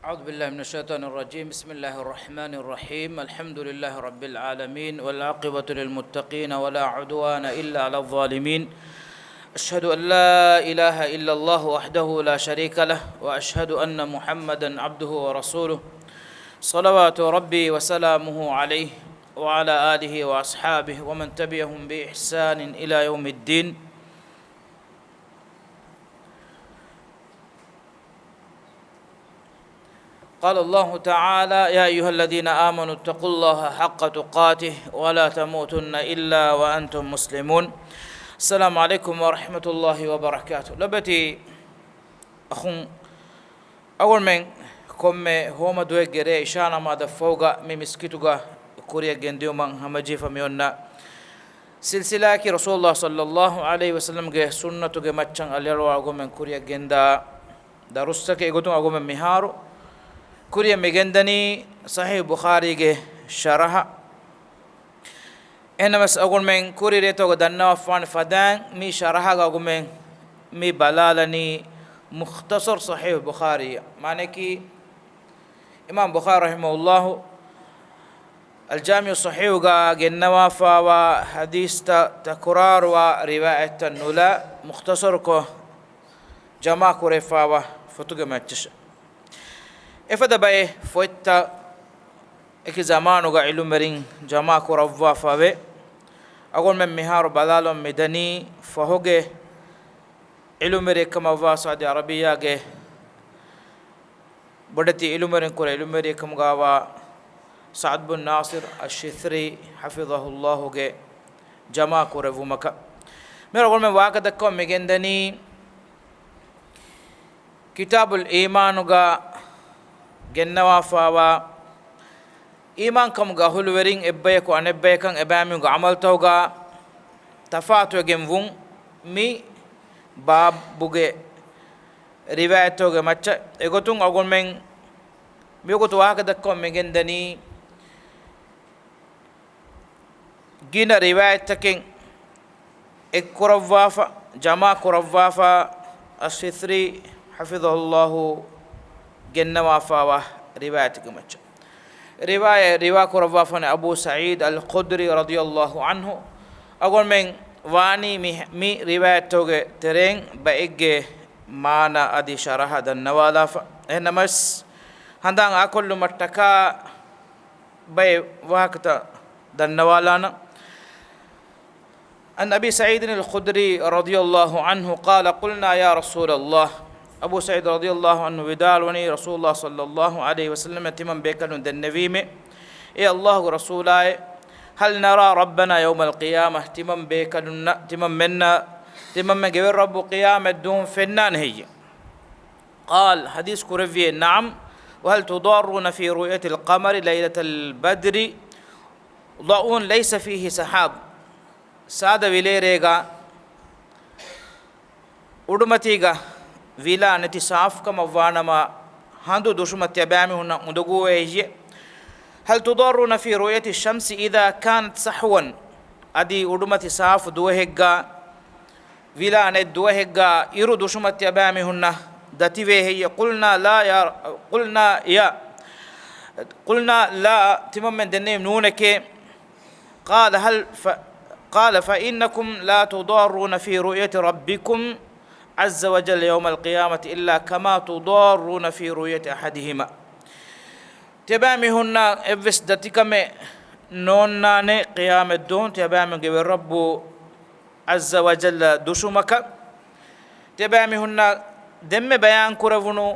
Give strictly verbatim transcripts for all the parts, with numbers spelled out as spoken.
أعوذ بالله من الشيطان الرجيم. بسم الله الرحمن الرحيم. الحمد لله رب العالمين، والعاقبة للمتقين، ولا عدوان إلا على الظالمين. أشهد أن لا إله إلا الله وحده لا شريك له، وأشهد أن محمدا عبده ورسوله، صلوات ربي وسلامه عليه وعلى آله وأصحابه ومن تبعهم بإحسان إلى يوم الدين. قال الله تعالى: يا أيها الذين آمنوا اتقوا الله حق تقاته ولا تموتن إلا وأنتم مسلمون. السلام عليكم ورحمة الله وبركاته. ލޮބުވެތި އަޚުން، އަޅުގަނޑުމެން ކޮންމެ ހޯމަ ދުވެއްގެ ރޭ އިޝާ ނަމާދަށް ފަހުގަ މި މިސްކިތުގަ ކުރިއަށް ގެންދިއުމަށް ހަމަޖެހިފަ މި އޮންނަ ސިލްސިލާއަކީ ރަސޫލުﷲ ޞައްލަﷲ ޢަލައިހި ވަސައްލަމްގެ ސުންނަތުގެ މައްޗަށް އަލިއަޅުވާ އަޅުގަނޑުމެން ކުރިއަށް ގެންދާ ދަރުސްތަކެއް. އެގޮތުން އަޅުގަނޑުމެން މިހާރު ކުރިއަށް މި ގެންދަނީ ޞަޙީޙު ބުޚާރީގެ ޝަރަޙަ. އެހެންނަމަވެސް އަޅުގަނޑުމެން ކުރީ ރޭތަކުގަ ދަންނަވާފާނެ ފަދައިން މި ޝަރަޙަގަ އަޅުގަނޑުމެން މި ބަލާލަނީ މުޚްތަޞަރު ޞަޙީޙު ބުޚާރީއަށް. މާނައަކީ، އިމާމް ބުޚާރީ ރަޙިމަހުﷲ އަލްޖާމިޢު ޞަޙީޙުގަ ގެންނަވާފާވާ ޙަދީޘްތައް ތަކުރާރުވާ ރިވާޔަތްތައް ނުލާ، މުޚްތަޞަރުކޮށް ޖަމާކުރެވިފާވާ ފޮތުގެ މައްޗަށް. އެފަދަ ބައެއް ފޮތްތައް އެކި ޒަމާނުގަ ޢިލްމުވެރިން ޖަމާކުރައްވާފަވޭ. އަޅުގަނޑުމެން މިހާރު ބަލާލަން މިދަނީ ފަހުގެ ޢިލްމުވެރިއެއްކަމަށްވާ ސައުދި ޢަރަބިއްޔާގެ ބޮޑެތި ޢިލްމުވެރިން ކުރެ ޢިލްމުވެރިއެއްކަމުގަވާ ސަޢްދު ބުން ނާޞިރު އައްޝިތްރީ ޙަފިޡަހުﷲގެ ޖަމާކުރެއްވުމަކަށް. މިހާރު އަޅުގަނޑުމެން ވާހަކަ ދައްކަމުން މިގެންދަނީ ކިތާބުލް އީމާނުގަ ގެންނަވާފާވާ އީމާންކަމުގެ އަހުލުވެރިން އެއްބަޔަކު އަނެއްބަޔަކަށް އެބައިމީހުންގެ ޢަމަލުތަކުގަ ތަފާތުވެގެންވުން މި ބާބުގެ ރިވާޔަތްތަކުގެ މައްޗަށް. އެގޮތުން އަޅުގަނޑުމެން މިވަގުތު ވާހަކަ ދައްކަމުން މިގެންދަނީ ގިނަ ރިވާޔަތްތަކެއް އެއްކުރައްވާފަ، ޖަމާކުރައްވާފަ، އައްޝިތްރީ ޙަފިޡަހުﷲ ގެންނަވާފާވާ ރިވާޔަތެއްގެ މައްޗަށް. ރިވާޔަތް ރިވާކުރައްވާފަވަނީ އަބޫ ސަޢީދު އަލްޚުދްރީ ރަޟިޔަﷲ ޢަންހު. އަޅުގަނޑުމެން ވާނީ މި، މި ރިވާޔަތްތަކުގެ ތެރެއިން ބައެއްގެ މާނަ އަދި ޝަރަޙަ ދަންނަވާލާފަ. އެހެންނަމަވެސް ހަނދާން އާކޮށްލުމަށްޓަކާ ބައެއް ވާހަކަތައް ދަންނަވާލާނަން. عن أبي سعيد الخدري رضي الله عنه قال: قلنا يا رسول الله. އަބޫ ސަޢީދު ރަޟިޔަﷲ ޢަންހު ވިދާޅުވަނީ، ރަސޫލުﷲ ޞައްލަﷲ ޢަލައިހި ވަސައްލަމަ ތިމަން ބޭކަލުން ދެންނެވީމޭ، އޭ ﷲގެ ރަސޫލާއޭ، هل نرى ربنا يوم القيامة؟ ތިމަން ބޭކަލުންނަށް، ތިމަންމެންނަށް، ތިމަންމެންގެ ވެރި ރައްބު ޤިޔާމަތް ދުވަހުން ފެންނާނެ ހެއްޔޭ؟ قال، ޙަދީޘް ކުރެއްވިއޭ، نعم، وهل تضارون في رؤية القمر ليلة البدر؟ ضوء ليس فيه سحاب. ސާދަ ވިލޭރޭގަ އުޑުމަތީގަ ވިލާ ނެތި ސާފުކަމަށްވާނަމަ، ހަނދު ދުށުމަށް ތިޔަބައިމީހުންނަށް އުނދަގޫވޭ ހެއްޔޭ؟ هل تضارون في رؤية الشمس إذا كانت سحوا؟ އަދި އުޑުމަތި ސާފު ދުވަހެއްގަ، ވިލާ ނެތް ދުވަހެއްގަ އިރު ދުށުމަށް ތިޔަބައިމީހުންނަށް ދަތިވޭ ހެއްޔޭ؟ قلنا لا يا، قلنا يا، قلنا لا، ތިމަންމެން ދެންނެވީ ނޫނެކޭ. قال هل ف، قال فإنكم لا تضارون في رؤية ربكم عز وجل يوم القيامة إلا كما تضارون في رؤية أحدهما. ތިޔަބައިމީހުންނަށް އެއްވެސް ދަތިކަމެއް ނޯންނާނެ ޤިޔާމަތްދުވަހުން ތިޔަބައިމީހުންގެ ވެރި ރައްބު ޢައްޒަ ވަޖައްލަ ދުށުމަކަށް. ތިޔަބައިމީހުންނަށް ދެންމެ ބަޔާން ކުރެވުނު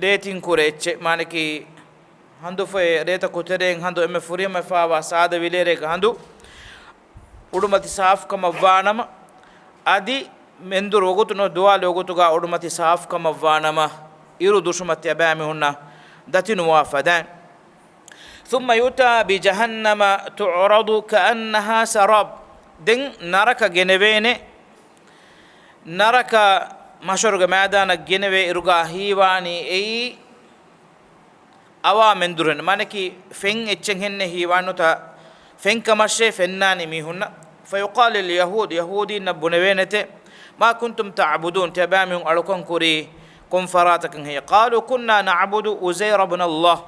ދޭތިން ކުރެ އެއްޗެއް، މާނައަކީ، ހަނދުފޮއެ ރޭތަކު ތެރެއިން ހަނދު އެންމެ ފުރިހަމަވެފާވާ ސާދަ ވިލޭރޭގަ ހަނދު އުޑުމަތި ސާފުކަމަށްވާނަމަ، އަދި މެންދުރު ވަގުތު ނުވަތަ ދުވާލު ވަގުތުގަ އުޑުމަތި ސާފުކަމަށްވާނަމަ، އިރު ދުށުމަށް ތިޔަބައިމީހުންނަށް ދަތިނުވާ ފަދައިން. ثم يؤتى بجهنم تعرض كأنها سراب. ދެން ނަރަކަ ގެނެވޭނެ، ނަރަކަ މަޙްޝަރުގެ މައިދާނަށް ގެނެވޭ އިރުގަ ހީވާނީ އެއީ އަވާ މެންދުރެއް، މާނައަކީ ފެން އެއްޗެއް ހެންނެއް ހީވާނުތަ، ފެންކަމަށޭ ފެންނާނީ މީހުންނަށް. فيقال لليهود، ޔަހޫދީންނަށް ބުނެވޭނެތެ، ما كنتم تعبدون، ތިޔަބައިމީހުން އަޅުކަން ކުރީ ކޮން ފަރާތަކަށް ހެއްޔެވެ؟ قالوا كنا نعبد عزير بن الله.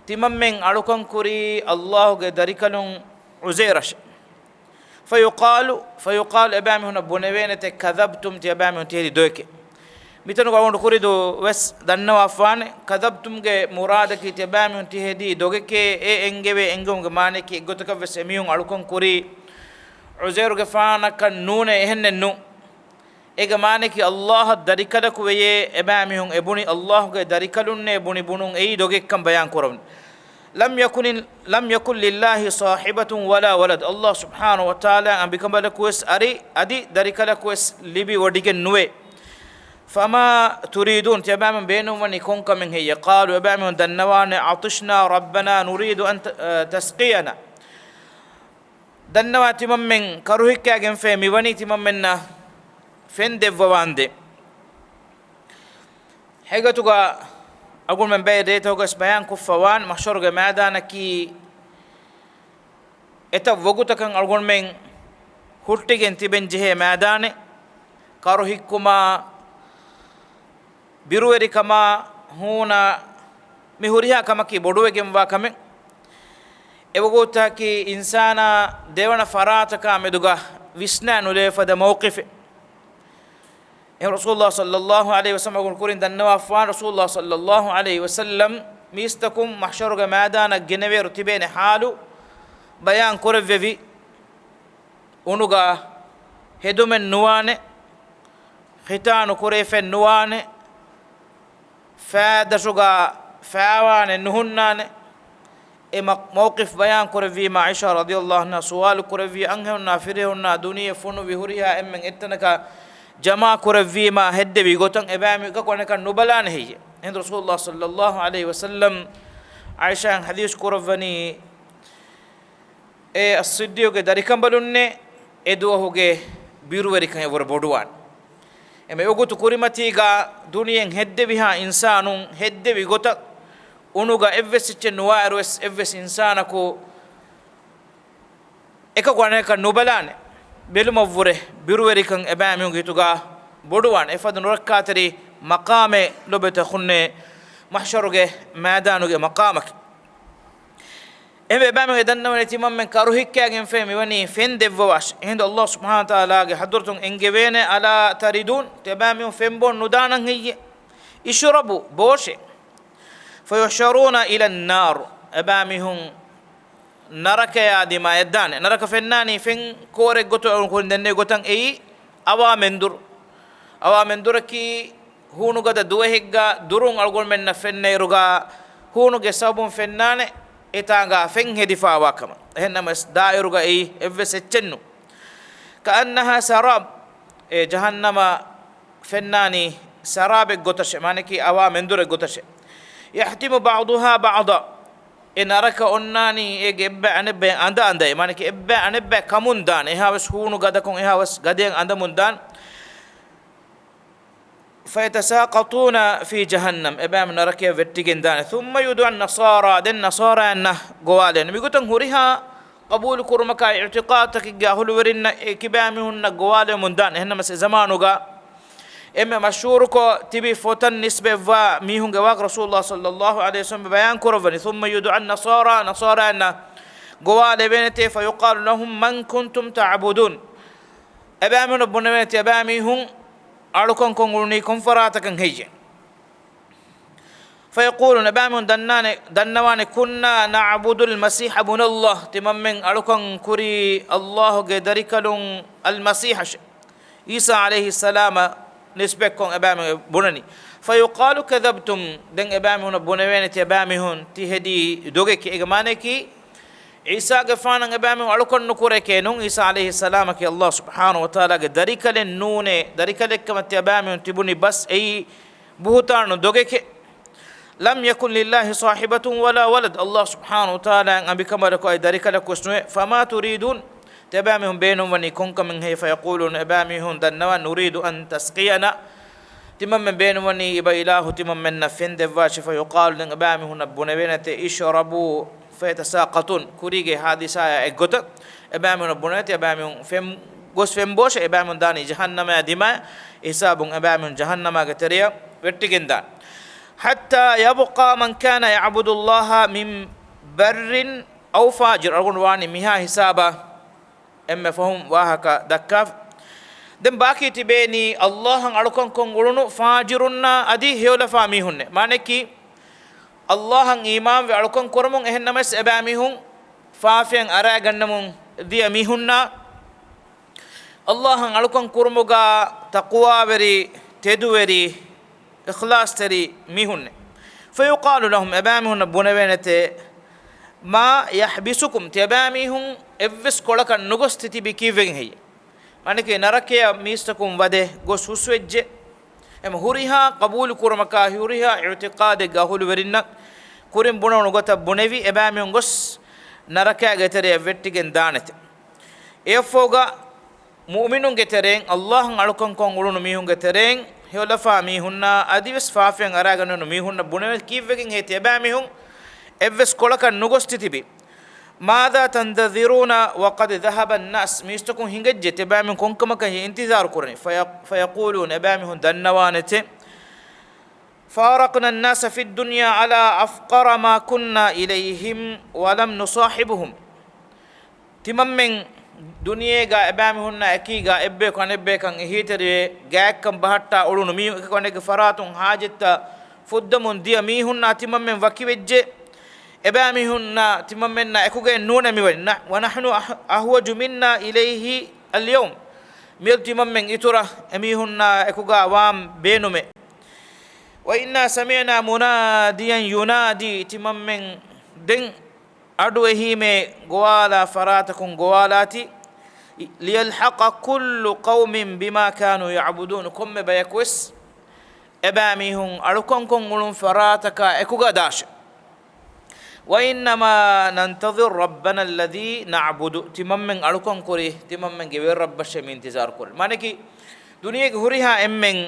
ތިމަންމެން އަޅުކަން ކުރީ ﷲ ގެ ދަރިކަލުން ޢުޒައިރަށެ. فيقال، فيقال، އެބައިމީހުންނަށް ބުނެވޭނެތެ، كذبتم، ތިޔަބައިމީހުން ތިހެދި ދޮގެކޭ. މިތަނުގަ އަޅުގަނޑު ކުރިދޫ ވެސް ދަންނަވާފާނެ، كذبتم ގެ މުރާދަކީ ތިޔަބައިމީހުން ތިހެދީ ދޮގެކޭ. އެ އެންގެވޭ އެންގެވުމުގެ މާނައަކީ އެއްގޮތަކަށް ވެސް އެމީހުން އަޅުކަން ކުރީ ޢުޒައިރުގެފާނަކަށް ނޫނޭ، އެހެންނެއް ނޫން. އޭގެ މާނައަކީ ﷲ އަށް ދަރިކަލަކު ވެޔޭ އެބައިމީހުން އެބުނި، ﷲ ގެ ދަރިކަލުންނޭ ބުނި ބުނުން އެއީ ދޮގެއްކަން ބަޔާން ކުރަމުން. لم يكن، لم يكن لله صاحبة ولا ولد. ﷲ ސުބްޙާނަހޫ ވަތަޢާލާ އަނބިކަނބަލަކު ވެސް އަރި އަދި ދަރިކަލަކު ވެސް ލިބި ވޮޑިގެން ނުވޭ. فما تريدون، ތިޔަބައިމީހުން ބޭނުންވަނީ ކޮންކަމެއް ހެއްޔެވެ؟ قالوا، އެބައިމީހުން ދަންނަވާނެ، عطشنا ربنا نريد أن ت-، تسقينا. ދަންނަވާ ތިމަންމެން ކަރުހިއްކާގެންފައި މިވަނީ ތިމަންމެންނަށް ފެން ދެއްވަވާންދޭ. ހަގީގަތުގަ އަޅުގަނޑުމެން ބައެއް ރޭތަކުގަސް ބަޔާން ކޮށްފަވާން، މަޙްޝަރުގެ މައިދާނަކީ އެތައް ވަގުތަކަށް އަޅުގަނޑުމެން ހުއްޓިގެން ތިބެން ޖެހޭ މައިދާނެއް. ކަރުހިއްކުމާ، ބިރުވެރިކަމާ ހޫނާ، މި ހުރިހާ ކަމަކީ ބޮޑުވެގެންވާ ކަމެއް. އެވަގުތަކީ އިންސާނާ ދެވަނަ ފަރާތަކާ މެދުގަ ވިސްނާ ނުލެވޭ ފަދަ މައުޤިފެއް. އެހެން ރަސޫލުﷲ ޞައްލަﷲ ޢަލައިހި ވަސައްލަމަ އަޅުގަނޑު ކުރިން ދަންނަވާފާނެ، ރަސޫލުﷲ ޞައްލަﷲ ޢަލައިހި ވަސައްލަމަ މީސްތަކުން މަޙްޝަރުގެ މައިދާނަށް ގެނެވޭއިރު ތިބޭނެ ޙާލު ބަޔާން ކުރެއްވެވި. އުނުގަ ހެދުމެއް ނުވާނެ، ޚިތާނު ކުރެވިފައެއް ނުވާނެ، ފައިދަށުގަ ފައިވާނެ ނުހުންނާނެ. އެ މަ-، މައުޤިފް ބަޔާން ކުރެއްވީމާ، ޢާއިޝާ ރަޟިޔަﷲ ޢަންހާ ސުވާލު ކުރެއްވީ، އަންހެނުންނާ ފިރިހެނުންނާ ދުނިޔެ ފޮނުވި ހުރިހާ އެންމެން އެއްތަނަކަށް ޖަމާ ކުރެއްވީމާ، ހެއްދެވި ގޮތަށް އެބައިމީހުން އެކަކު އަނެކަން ނުބަލާނެ ހެއްޔެވެ؟ އެހިނދު ރަސޫލުﷲ ޞައްލަﷲ ޢަލައިހި ވަސައްލަމަ ޢާއިޝާއަށް ޙަދީޘް ކުރައްވަނީ، އޭ އައްޞިއްދީޤުގެ ދަރިކަނބަލުންނޭ، އެ ދުވަހުގެ ބިރުވެރިކަން އެވަރު ބޮޑުވާނެ. އެމެ އެގޮތު ކުރިމަތީގަ ދުނިޔެއިން ހެއްދެވިހާ އިންސާނުން ހެއްދެވި ގޮތަށް އުނުގަ އެއްވެސް އެއްޗެއް ނުވާއިރުވެސް އެއްވެސް އިންސާނަކު އެކަކު އަނެކަކަށް ނުބަލާނެ. ބެލުމަށްވުރެ ބިރުވެރިކަން އެބައިމީހުންގެ ހިތުގަ ބޮޑުވާނެ. އެފަދަ ނުރައްކާތެރި މަޤާމެއް ލޮބުވެތި އަޚުންނޭ، މަޙްޝަރުގެ މައިދާނުގެ މަޤާމަކީ. އެހެންވެ އެބައިމީހުން ދަންނަވަނީ ތިމަންމެން ކަރުހިއްކާގެންފައި މިވަނީ ފެން ދެއްވަވާށޭ. އެހިނދު ﷲ ސުބްޙާނަހޫ ވަތަޢާލާގެ ޙަޟްރަތުން އެންގެވޭނެ، ألا تردون، ތިޔަބައިމީހުން ފެން ބޯން ނުދާނަން ހެއްޔެވެ؟ اشربوا، ބޯށޭ. فيحشرون إلى النار، އެބައިމީހުން ނަރަކަޔާ ދިމާޔަށް ދާނެ. ނަރަކަ ފެންނާނީ ފެން ކޯރެއް ގޮތަށް އަޅުގަނޑު ކުރިން ދެންނެވި ގޮތަށް އެއީ އަވާ މެންދުރު. އަވާ މެންދުރަކީ ހޫނުގަދަ ދުވަހެއްގަ ދުރުން އަޅުގަނޑުމެންނަށް ފެންނައިރުގަ ހޫނުގެ ސަބަބުން ފެންނާނެ އެތާނގަ ފެން ހެދިފާވާ ކަމަށް. އެހެންނަމަވެސް ދާއިރުގައި އެއްވެސް އެއްޗެއްނު. كأنها سراب، އެ ޖަހަންނަމަ ފެންނާނީ ސަރާބެއް ގޮތަށެ، މާނައަކީ އަވާ މެންދުރެއް ގޮތަށެ. يحطم بعضها بعضا، އެ ނަރަކަ އޮންނާނީ އޭގެ އެއްބައި އަނެއްބައި އަނދަ އަނދައި، މާނައަކީ އެއްބައި އަނެއްބައި ކަމުން ދާނެ، އެހާވެސް ހޫނު ގަދަކޮށް، އެހާވެސް ގަދައަށް އަނދަމުން ދާނެ. فيتساقطون في جهنم، އެބައިމީހުން ނަރަކަޔަށް ވެއްޓިގެން ދާނެ. ثم يدعى النصارى، ދެން ނަޞާރާއަންނަށް ގޮވާލެވޭނެ. މިގޮތަށް ހުރިހާ ޤަބޫލު ކުރުމަކާއި އިޢުތިޤާދުތަކެއްގެ އަހުލުވެރިންނަށް އެ ކިބައިމީހުންނަށް ގޮވާލެވެމުން ދާނެ. އެހެންނަމަވެސް އެ ޒަމާނުގަ އެންމެ މަޝްހޫރުކޮށް ތިބި ފޮތަށް ނިސްބަތްވާ މީހުންގެ ވާހަކަ ރަސޫލުﷲ ޞައްލަﷲ ޢަލައިހި ވަސައްލަމަ ބަޔާން ކުރައްވަނީ، ثم يدعى النصارى، ނަޞާރާއަންނަށް ގޮވާލެވޭނެތޭ، فيقال لهم من كنتم تعبدون، އެބައިމީހުންނަށް ބުނެވޭނެ، ތިޔަބައިމީހުން އަޅުކަން ކޮށް އުޅުނީ ކޮން ފަރާތަކަށް ހެއްޔެވެ؟ فيقولون، އެބައިމީހުން ދަންނާނެ، ދަންނަވާނެ، كنا نعبد المسيح ابن الله، ތިމަންމެން އަޅުކަން ކުރީ ﷲ ގެ ދަރިކަލުން އަލްމަސީޙަށޭ. ޢީސާ ޢަލައިހިއްސަލާމަށް ނިސްބަތްކޮށް އެބައިމީހުން ބުނަނީ. فيقال كذبتم، ދެން އެބައިމީހުނަށް ބުނެވޭނެ، ތިޔަބައިމީހުން ތި ހެދީ ދޮގެކޭ. އޭގެ މާނައަކީ، ޢީސާގެފާނަށް އެބައިމީހުން އަޅުކަން ނުކުރޭކޭ ނޫން، ޢީސާ ޢަލައިހިއްސަލާމަކީ ﷲ ސުބްޙާނަހޫ ވަތަޢާލާގެ ދަރިކަލެއް ނޫނޭ، ދަރިކަލެއްކަމަށް ތިޔަބައިމީހުން ތިބުނީ ބަސް އެއީ ބުހުތާނު ދޮގެކޭ. لم يكن لله صاحبة ولا ولد، ﷲ ސުބްޙާނަހޫ ވަތަޢާލާއަށް އަނބިކަނބަލަކު އަދި ދަރިކަލަކުވެސް ނުވޭ. فما تريدون، ތިޔަބައިމީހުން ބޭނުންވަނީ ކޮންކަމެއް ހެއްޔެވެ؟ فيقولون، އެބައިމީހުން ދަންނަވާ، نريد أن تسقينا، ތިމަންމެން ބޭނުންވަނީ އިބަ އިލާހު ތިމަންމެންނަށް ފެން ދެއްވާށޭ. فيقال، ދެން އެބައިމީހުންނަށް ބުނެވޭނެތޭ، اشربوا، فيتساقطون، ކުރީގެ ޙާދިސާއާ އެއްގޮތަށް އެބައިމީހުންނަށް ބުނެވޭނެތޭ، އެބައިމީހުން ފެން ގޮސް ފެންބޯށޭ އެބައިމީހުން ދާނީ ޖަހަންނަމަށް ދިމާ ހިސާބުން އެބައިމީހުން ޖަހަންނަމާގެ ތެރެއަށް ވެއްޓިގެން ދާނެ. حتى يبقى من كان يعبد الله من بر أو فاجر. އަޅުގަނޑު ވާނީ މިހާ ހިސާބަށް އެންމެ ފަހުން ވާހަކަ ދައްކާފަ. ދެން ބާކީ ތިބޭނީ އައްލާހަށް އަޅުކަންކޮށް އުޅުނު ފާޖިރުންނާ އަދި ހެޔޮލަފާ މީހުންނޭ. މާނައަކީ، އައްލާހަށް އީމާންވެ އަޅުކަން ކުރަމުން އެހެން ނަމަވެސް އެބައިމީހުން ފާފައިން އަރާގަންނަމުން ދިޔަ މީހުންނާ، އައްލާހަށް އަޅުކަން ކުރުމުގަ ތަޤްވާވެރި، ތެދުވެރި، އިޚްލާޞްތެރި މީހުންނޭ. فيقال لهم، އެބައިމީހުންނަށް ބުނެވޭނެތޭ، ما يحبسكم، ތިޔަބައިމީހުން އެއްވެސް ކޮޅަކަށް ނުގޮސް ތިތިބީ ކީއްވެގެން ހެއްޔޭ؟ މާނައަކީ ނަރަކަޔަށް މީސްތަކުން ވަދެ ގޮސް ހުސްވެއްޖެ. އެމަ ހުރިހާ ޤަބޫލު ކުރުމަކާ ހުރިހާ އިޢުތިޤާދެއްގެ އަހުލުވެރިންނަށް ކުރިން ބުނެވުނު ގޮތަށް ބުނެވި، އެބައިމީހުން ގޮސް ނަރަކައިގެ ތެރެއަށް ވެއްޓިގެން ދާނެތެ. އެއަށްފަހުގަ މުއުމިނުންގެ ތެރެއިން، އައްލާހަށް އަޅުކަންކޮށް އުޅުނު މީހުންގެ ތެރެއިން، ހެޔޮލަފާ މީހުންނާ އަދިވެސް ފާފައިން އަރާގަންނަވަނު މީހުންނަށް ބުނެވޭ ކީއްވެގެން ހެއްޔޭ ތިޔަބައިމީހުން އެއްވެސް ކޮޅަކަށް ނުގޮސް ތިތިބީ؟ ماذا تنتظرون وقد ذهب الناس؟ މީސްތަކުން ހިނގައްޖެ ތިޔަބައިމީހުން ކޮންކަމަކަށް އިންތިޒާރު ކުރަނީ؟ فيق-، فيقولون، އެބައިމީހުން ދަންނަވާނެތެ، فارقنا الناس في الدنيا على أفقر ما كنا إليهم ولم نصاحبهم. ތިމަންމެން ދުނިޔޭގަ އެބައިމީހުންނާ އެކީގަ އެއްބަޔަކު އަނެއްބަޔަކަށް އެހީތެރިވެ ގާތްކަން ބަހައްޓާ އުޅުނު މީހުން އެކަކު އަނެކެއްގެ ފަރާތުން ހާޖަތްތައް ފުއްދަމުން ދިޔަ މީހުންނާ ތިމަންމެން ވަކިވެއްޖެ. އެބައިމީހުންނާ ތިމަންމެންނާ އެކުގައެއް ނޫނޭ މިވަނީ. ނަ-، ونحن أح-، أحوج منا إليه اليوم. މިއަދު ތިމަންމެން އިތުރަށް އެމީހުންނާ އެކުގަ ވާން ބޭނުމޭ. وإنا سمعنا مناديا ينادي، ތިމަންމެން ދެން އަޑު އެހީމޭ ގޮވާލާ ފަރާތަކުން ގޮވާލާތި، ليلحق كل قوم بما كانوا يعبدون، ކޮންމެ ބަޔަކުވެސް އެބައިމީހުން އަޅުކަންކޮށް އުޅުން ފަރާތަކާ އެކުގަ ދާށޭ. وإنما ننتظر ربنا الذي نعبد، ތިމަންމެން އަޅުކަން ކުރީ ތިމަންމެންގެ ވެރި ރައްބަށޭ މި އިންތިޒާރު ކުރީ. މާނައަކީ، ދުނިޔޭގެ ހުރިހާ އެންމެން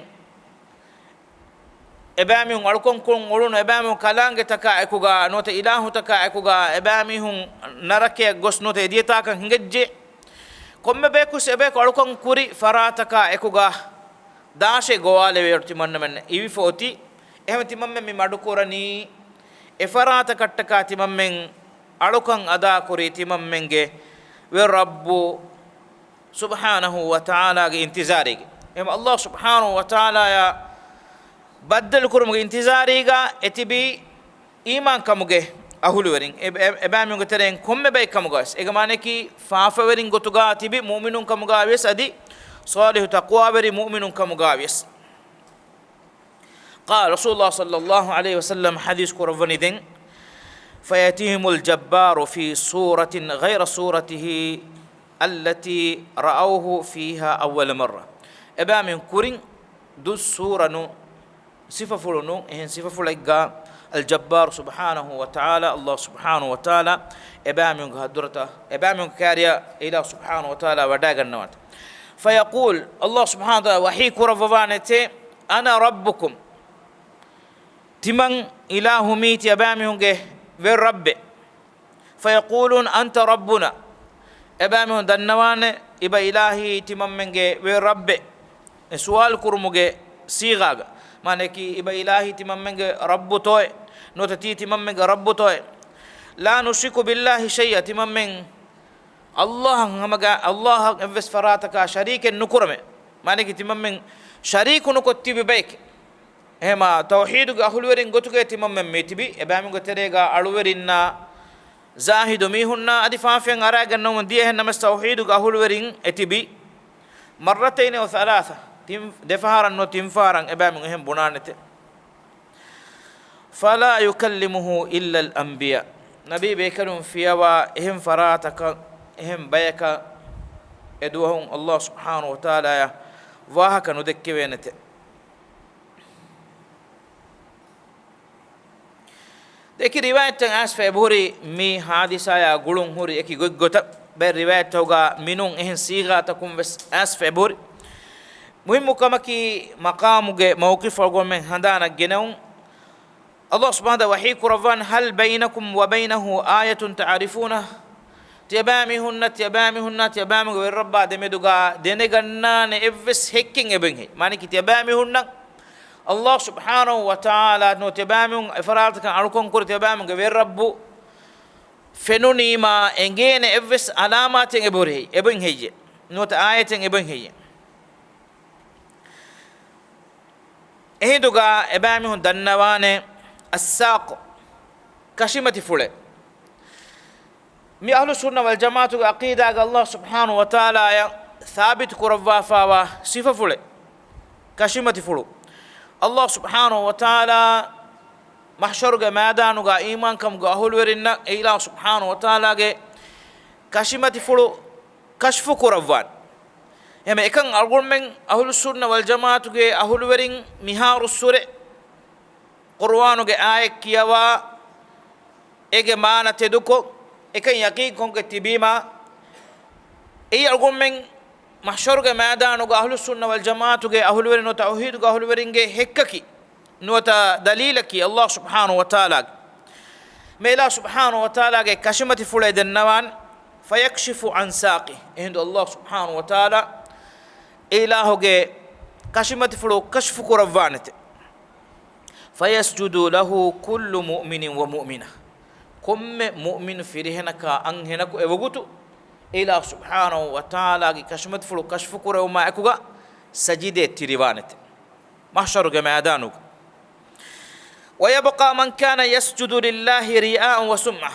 އެބައިމީހުން އަޅުކަންކޮށް އުޅުނު އެބައިމީހުން ކަލާނގެތަކާ އެކުގަ ނުވަތަ އިލާހުތަކާ އެކުގަ އެބައިމީހުން ނަރަކަޔަށް ގޮސް ނުވަތަ އެދިޔަތާކަން ހިނގައްޖެ. ކޮންމެ ބަޔަކުވެސް އެބަޔަކު އަޅުކަން ކުރި ފަރާތަކާ އެކުގަ ދާށޭ ގޮވާލެވޭ ތިމަންމެންނަށް އިވިފަ އޮތީ. އެހެން ތިމަންމެން މި މަޑުކުރަނީ އެފަރާތަކަށްޓަކާ ތިމަންމެން އަޅުކަން އަދާކުރީ ތިމަންމެންގެ ވެރި ރައްބު ސުބްޙާނަހޫ ވަތަޢާލާގެ އިންތިޒާރީގަ. އެހެން އައްލާހު ސުބްޙާނަހޫ ވަތަޢާލާޔާ ބައްދަލުކުރުމުގެ އިންތިޒާރީގަ އެތިބީ އީމާންކަމުގެ އަހުލުވެރިން، އެ-، އެ-، އެބައިމީހުންގެ ތެރެއިން ކޮންމެ ބައެއް ކަމުގަވެސް، އޭގެ މާނައަކީ ފާފަވެރިން ގޮތުގަ ތިބި މުއުމިނުން ކަމުގަވިޔަސް އަދި ޞާލިޙު ތަޤްވާވެރި މުއުމިނުން ކަމުގަވިޔަސް. قال رسول الله صلى الله عليه وسلم، ޙަދީޘް ކުރައްވަނީ ދެން، فيأتيهم الجبار في صورة غير صورته التي رأوه فيها أول مرة. އެބައިމީހުން ކުރިން ދުއްސޫރަ ނޫން، ސިފަފުޅު ނޫން، އެހެން ސިފަފުޅެއްގަ އަލްޖައްބާރު ސުބްޙާނަހޫ ވަތަޢާލާ، އައްލާހު ސުބްޙާނަހޫ ވަތަޢާލާ އެބައިމީހުންގެ ޙަޟްރަތަށް، އެބައިމީހުންގެ ކާރިޔަށް އިލާހު ސުބްޙާނަހޫ ވަތަޢާލާ ވަޑައިގަންނަވާނެ. فيقول، އައްލާހު ސުބްޙާނަހޫ ވަތަޢާލާ ވަޙީ ކުރައްވަވާނެތޭ، أنا ربكم، ތިމަން އިލާހު މީ ތިޔަބައިމީހުންގެ ވެރި ރައްބޭ. فيقولون أنت ربنا، އެބައިމީހުން ދަންނަވާނެ، އިބަ އިލާހީ ތިމަންމެންގެ ވެރި ރައްބޭ. އެ ސުވާލު ކުރުމުގެ ޞީޣާގަ، މާނައަކީ، އިބަ އިލާހީ ތިމަންމެންގެ ރައްބުތޯއޭ؟ ނުވަތަ ތީ ތިމަންމެންގެ ރައްބުތޯއޭ؟ لا نشرك بالله شيئا، ތިމަންމެން އައްލާހަށް ހަމަގަ-، އައްލާހަށް އެއްވެސް ފަރާތަކާ ޝަރީކެއް ނުކުރަމޭ. މާނައަކީ، ތިމަންމެން ޝަރީކު ނުކޮށް ތިބި ބައެކޭ. އެހެމާ، ތައުޙީދުގެ އަހުލުވެރިން ގޮތުގައި ތިމަންމެން މި ތިބި، އެބައިމީހުންގެ ތެރޭގަ އަޅުވެރިންނާ ޒާހިދު މީހުންނާ އަދި ފާފައިން އަރާގަންނަވަމުން ދިޔަ އެހެން ނަމަވެސް ތައުޙީދުގެ އަހުލުވެރިން އެތިބީ. مرتين أو ثلاثة، ތިން، ދެފަހަރަށް ނުވަ ތިން ފަހަރަށް އެބައިމީހުން އެހެން ބުނާނެތެ. فلا يكلمه إلا الأنبياء، ނަބީ ބޭކަލުން ފިޔަވާ އެހެން ފަރާތަކަށް، އެހެން ބަޔަކަށް އެދުވަހުން އައްލާހު ސުބްޙާނަހޫ ވަތަޢާލާޔާ ވާހަކަ ނުދެއްކެވޭނެތެ. އެކި ރިވާޔަތްތައް އައިސްފަ އެބަހުރި މި ޙާދިސާޔާ ގުޅުން ހުރި އެކި ގޮތްގޮތަށް. ބައެއް ރިވާޔަތްތަކުގަ މިނޫން އެހެން ޞީޣާތަކުން ވެސް އައިސްފަ އެބަހުރި. މުހިއްމު ކަމަކީ، މަޤާމުގެ މައުޤިފް އަޅުގަނޑުމެން ހަނދާނަށް ގެނައުން. އައްލާހު ސުބްޙާނަހޫ ވަތަޢާލާ ވަޙީ ކުރައްވާން، هل بينكم وبينه آية تعرفونها؟ ތިޔަބައިމީހުންނަށް، ތިޔަބައިމީހުންނާ، ތިޔަބައިމީހުންގެ ވެރިރައްބާ ދެމެދުގަ ދެނެގަންނާނެ އެއްވެސް ހެއްކެއް އެބައިން ހެއްޔެވެ؟ މާނައަކީ ތިޔަބައިމީހުންނަށް ﷲ ސުބްޙާނަހޫ ވަތަޢާލާ ނުވަތަ ތިޔަބައިމީހުން އެފަރާތަކަށް އަޅުކަން ކުރި ތިޔަބައިމީހުންގެ ވެރިރައްބު ފެނުނީމާ އެނގޭނެ އެއްވެސް ޢަލާމާތެއް އެބަހުރި ހެއްޔެވެ؟ އެބައިން ހެއްޔެވެ؟ ނުވަތަ އާޔަތެއް އެބައިން ހެއްޔެވެ؟ އެހިނދުގަ އެބައިމީހުން ދަންނަވާނެ އައްސާޤު، ކަށިމަތިފުޅެއް. މި އަހްލުއްސުންނަ ވަލްޖަމާޢަތުގެ ޢަޤީދާގަ ﷲ ސުބްޙާނަހޫ ވަތަޢާލާއަށް ސާބިތު ކުރައްވާފައިވާ ސިފަފުޅެއް، ކަށިމަތިފުޅު. ﷲ ސުބްޙާނަހޫ ވަތަޢާލާ މަޙްޝަރުގެ މައިދާނުގަ އީމާންކަމުގެ އަހުލުވެރިންނަށް އެ އިލާހު ސުބްޙާނަހޫ ވަތަޢާލާގެ ކަށިމަތިފުޅު ކަޝްފު ކުރައްވާނެ. އެހެން އެކަން އަޅުގަނޑުމެން އަހުލުއްސުންނަ ވަލްޖަމާޢަތުގެ އަހުލުވެރިން މިހާރުއްސުރެ ޤުރުއާނުގެ އާޔަތް ކިޔަވާ، އޭގެ މާނަ ތެދުކޮށް، އެކަން ޔަޤީންކޮށްގެ ތިބީމާ، އެއީ އަޅުގަނޑުމެން މަޙްޝަރުގެ މައިދާނުގަ އަހުލުއްސުންނަ ވަލްޖަމާޢަތުގެ އަހުލުވެރިން ނުވަތަ ތައުޙީދުގެ އަހުލުވެރިންގެ ހެއްކަކީ، ނުވަތަ ދަލީލަކީ ﷲ ސުބްޙާނަހޫ ވަތަޢާލާގެ، މި އިލާހު ސުބްޙާނަހޫ ވަތަޢާލާގެ ކަށިމަތިފުޅެއް ދެންނަވާނެ. فيكشف عن ساقه، އެހިނދު ﷲ ސުބްޙާނަހޫ ވަތަޢާލާ އެ އިލާހުގެ ކަށިމަތިފުޅު ކަޝްފު ކުރައްވާނެތެ. فيسجد له كل مؤمن ومؤمنة، ކޮންމެ މުއުމިނު ފިރިހެނަކާ އަންހެނަކު އެވަގުތު އެ އިލާހު ސުބްޙާނަހޫ ވަތަޢާލާގެ ކަށިމަތިފުޅު ކަޝްފު ކުރެވުމާ އެކުގަ ސަޖިދައަށް ތިރިވާނެތެ، މަޙްޝަރުގެ މައިދާނުގަ. ويبقى من كان يسجد لله رياء وسمعة،